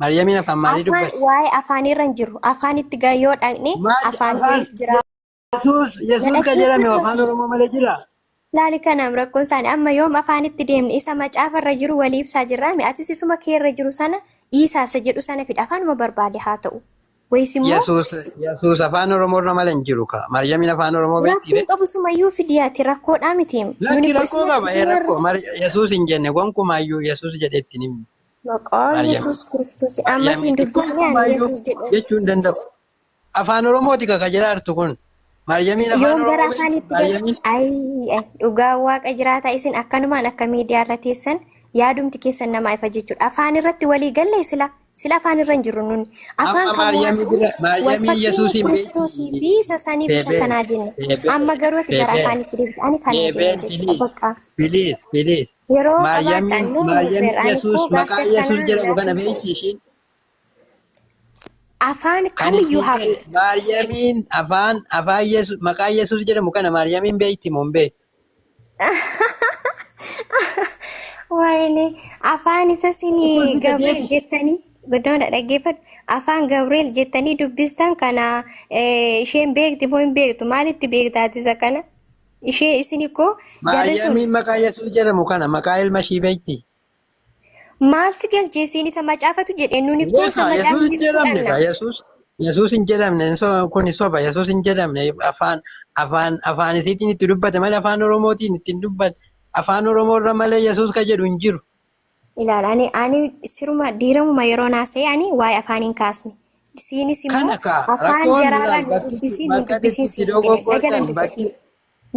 Maryamiin afaan maalii Afaan dubbate? waa'ee afaanirra hin jiru. Afaanitti gara yoo dhaqne Maal afaan afaan Giriik jira. Yesuus Na Yesuus kan jedhame dhaggeeffadhu afaan ati. Oromoo malee jira? Laali kanaaf rakkoon isaanii amma yoom afaanitti deemne isa macaafarra jiru walii ibsaa jirraami atis isuma keerra jiru sana Iisaa isa jedhu sana fida afaanuma barbaade haa ta'u. Wayis immoo Yesuus Yesuus afaan Oromoo irra malee hin jiru ka. Maryamiin afaan Oromoo beektii rakkoo ree? qabu sumayyuu fidi ati rakkoodhaa miti. Nuni Lakki ko rakkoo isuma qaba ee isuma rakkoo irra Yesuus hin jenne gonkumaayyuu Yesuus jedhee ittiin himne. maqaa Maryam Yesuus Kiristoos ammas hin Maryamitti dubbisne ani gonkumaayyuu Yesuus jedhee. jechuu hin danda'u. Afaan Oromooti ka jedhaartu kun. Maryamiin afaan Yoom gara Oromoo beekti? afaanitti gala? Maryamiin Ayi, ayi, dhugaa waaqa jiraataa isin akkanumaan akka miidiyaa irra teessan yaadumti keessan namaa ifa jechuudha. Afaan irratti walii galle sila sila afaan irra hin jirru nuni. Afaan amma kamuu haa Maryamii ta'u bira wal Maryamii fakkeenya Yesuusiin Kiristoosii beekti. fi isa saniif isa Feebeen kanaa jenne. Feebeen Amma garuu ati gara Feebeen afaanitti deebite. Ani kana hin jenne Feebeen jechuudha. please Bakka please please yeroo Maryamiin qabaadhaan nu Maryamii nibber ani Yesuus koo maqaa gaafa Yesuus kanaa jedhamu gaafa kana beekti ishiin. afaan Kan kamiyyuu ittiin haa jedhe beektu. Maryamiin afaan afaan Yesuus maqaa Yesuus jedhamu kana Maryamiin beekti moo hin beektu? Wayne afaan isa Kun sini bita Gabriel deebisi. jettanii guddoon dhaggeeffadhu afaan Gabriel jettanii dubbistan kana isheen beekti moo hin beektu maalitti beektaati isa kana ishee isin ikkoo jarri sun Maryamiin maqaa Yesuus jedhamu kana maqaa ilma ishii beekti. maal si galchee isiin isa macaafatu jedhe nuni ikkoo isa Beekaa Yesuus macaafni hin jedhu jedhamne fudhanna. kaa Yesuus Yesuus hin jedhamne kun soba Yesuus hin jedhamne afaan afaan afaan isiitiin itti dubbate malee afaan Oromootiin ittiin dubbate afaan Oromoo irra malee Yesuus ka jedhu hin jiru. Ilaala ani ani siruma diiramuma yeroo naasa'e ani waa'ee afaan hin kaasne. Isiinis immoo Kana kaa afaan rakkoon jaraarraa ilaal nu bakki dubbisiin nu bakka ati dubbisiin itti siin hin jenne na jalan dogoggortan dubbatin. bakki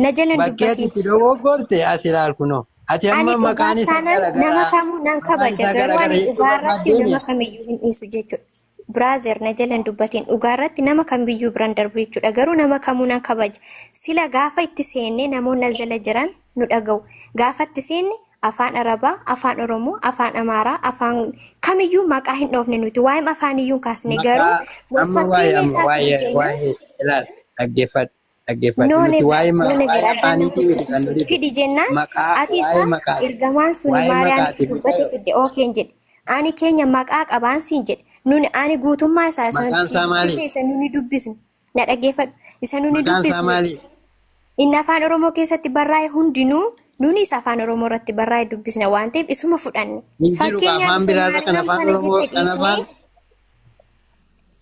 Na jalan bakki ati dubbatin. itti dogoggorte as ilaal kunoo. Ati Ani amma dhugaaf maqaan isaa taanaan nama garagaraa kamuu nan maqaan kabaja isaa garuu garagara ani jechuu dhugaa irratti barbaaddeemi. nama kamiyyuu hin dhiisu jechuudha. Brother na jalan dubbatin dhugaa irratti nama kamiyyuu biran darbu jechuudha. Garuu nama kamuu nan kabaja. Sila gaafa itti seenne namoonni as jala jiran nu dhaga'u. Gaafa itti seenne afaan Arabaa, afaan Oromoo, afaan Amaaraa, afaan kamiyyuu maqaa hin dhoofne nuti. Waa'ee afaaniyyuu hin kaasne garuu Maqaa wal amma waa'ee fakkeenya amma isaa fidi waa'ee jennaan waa'ee ilaal dhaggeeffadhu dhaggeeffadhu No nuti never, waa'ee no never. waa'ee Addaan nan afaaniitii miti kan nu kuchisiisin. dhibe Fidi jennaan maqaa ati waa'ee isaa maqaati ergamaan suni waa'ee Maariyaamitti maqaati dubbate mucayyoo fidde ookeen jedhe. Ani keenya maqaa qabaan siin jedhe. Nuni ani guutummaa isaa isa maqaan sii isaa maali dubbise isa nuni dubbisnu. Na dhaggeeffadhu. Isa nuni Maqaan isaa dubbisnu maali? inni afaan Oromoo keessatti barraa'e hundinuu nuuni isa afaan Oromoo irratti barraa'e dubbisna waan ta'eef isuma fudhanne. Hin jiru ka Fakkeenyaaf afaan isa biraarra kan Maariyaam afaan kana Oromoo jette kan dhiisnee afaan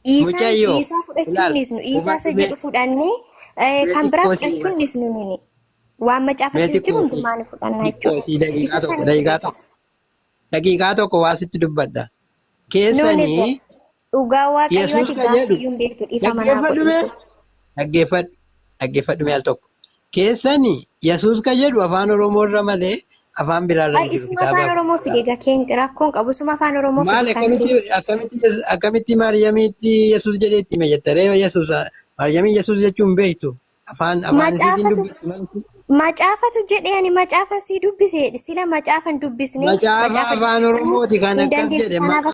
Iisaan mucayyoo Iisaa fudhachuu ilaal dhiisnu Iisaa hubadhu isa mee jedhu fudhannee mee kan biraa xiqqoo sii fudhachuu hin hubadhu dhiisnu nuni. Waan macaafa mee keessa jiru xiqqoo sii hundumaa ni fudhanna xiqqoo jechuudha. sii daqiiqaa Isa tokko sana daqiiqaa fudhata. tokko daqiiqaa tokko waa sitti dubbadha. Nuuni bar Keessanii dhugaa Waaqayyoo Yesuus ati ka jedhu gaaffiyyuu hin beektu dhiifama naa dhaggeeffadhu mee godhiitu. dhaggeeffadhu dhaggeeffadhu mee al tokko. Keessanii Yesuus ka jedhu afaan Oromoo irra malee afaan biraarra Ay hin jiru isuma kitaaba afaan afaan Oromoo biraa. fide egaa keen rakkoon qabu isuma afaan Oromoo Maal fide kan akkamitti kee. akkamitti akkamitti Maariyamiitti Yesuus jedhee itti hime jetta ree Yesuus Maariyamiin Yesuus jechuun hin beektu afaan afaan isiitiin Macaafatu dubbatti malee. macaafatu jedhee ani macaafa sii dubbise sila macaafa hin dubbisne Macaafa macaafa afaan dubbifachuu Oromooti kan hin akkas dandeessu jedhe kanaaf maqaan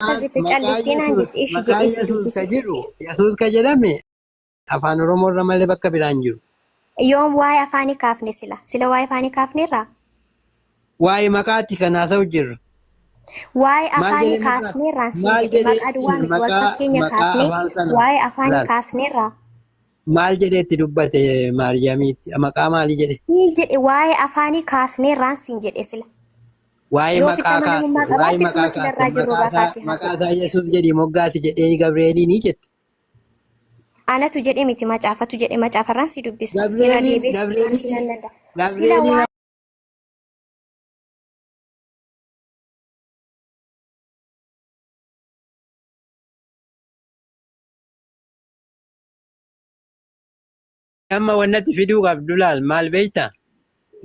akkas jette maqaa callistee naan Yesuus jette ishi maqaa jedhee si Yesuus ka dubbise. jedhu Yesuus ka jedhame afaan Oromoo irra malee bakka biraan jiru. Yoom waa'ee afaanii kaafne sila sila waa'ee afaanii kaafneerraa? Waa'ee maqaatti kan haasa'u jirru. Waa'ee Maal afaanii jedhee maqaa kaasneerraan siin maal jedhe jedhee maqaa duwwaa ittiin miti wal maqaa fakkeenya maqaa kaafne afaan sana waa'ee afaanii laal kaasneerraa. maal jedhee itti dubbate Maariyaamiitti maqaa maalii jedhe? Siin jedhe waa'ee afaanii kaasneerraan siin jedhe sila. Waa'ee Yoo ofitti maqaa kaaste amanamummaa waa'ee qabaatte maqaa suma kaaste silarraa maqaa jirurraa isaa kaasee maqaa haasa'e. isaa Yesuus jedhii moggaasi jedhee Gabri'eeliin jette. Anatu jedhe miti macaafatu jedhe macaafarraan si dubbisa. Irra Gabri'eeliin deebi'ee si ilaalchuu Gabri'eeliin nan danda'a. Sila Gabri'eeliin amma wannatti fiduu qabdu laal maal beektaa?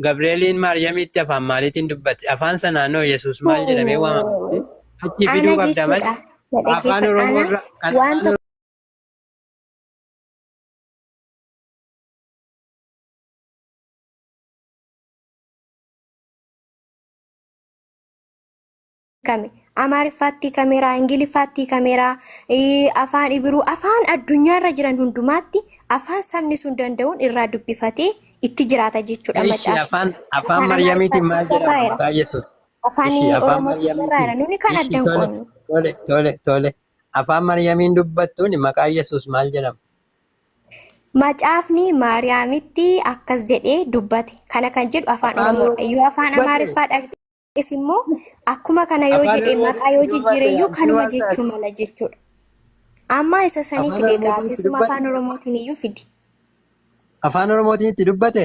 Gabri'eeliin Maariyaamitti afaan maaliitiin dubbate? Afaan sanaanoo Yesuus maal jedhamee waamama? Achi Ana fiduu qabda malee jechuudha. Na afaan dhaggeeffadhu. Oromoo Ana irra kan waan afaan tokko kame Amaariffaatti kameeraa, Ingiliffaatti kameeraa, afaan Ibiruu, afaan addunyaarra jiran hundumaatti afaan sabni sun danda'uun irraa dubbifatee itti jiraata jechuudha Ishi macaafni. afaan afaan Afaan Maryamiitiin maal Amaariffaattis jedhama barraa'eera. maqaa Yesuus? Afaan Ishi afaan Oromootis barraa'eera. Maryamiitiin Nuni kan ishi addan tole qoodnu. tole tole tole afaan Maryamiin dubbattuun maqaa Yesuus maal jedhama? Macaafni Maariyaamitti akkas jedhee dubbate. Kana kan jedhu afaan Afaan Oromoodha. Oromoo Yoo afaan dubbate Amaariffaa dhaqxes immoo akkuma kana yoo afaan jedhe maqaa yoo Oromootiin jijjiire dubbate iyyuu anti kanuma waan taate jechuu mala jechuudha. Amma isa sanii afaan fide Oromootiin gaafisuma itti dubbate afaan Oromootiin iyyuu fidi. afaan Oromootiin itti dubbate.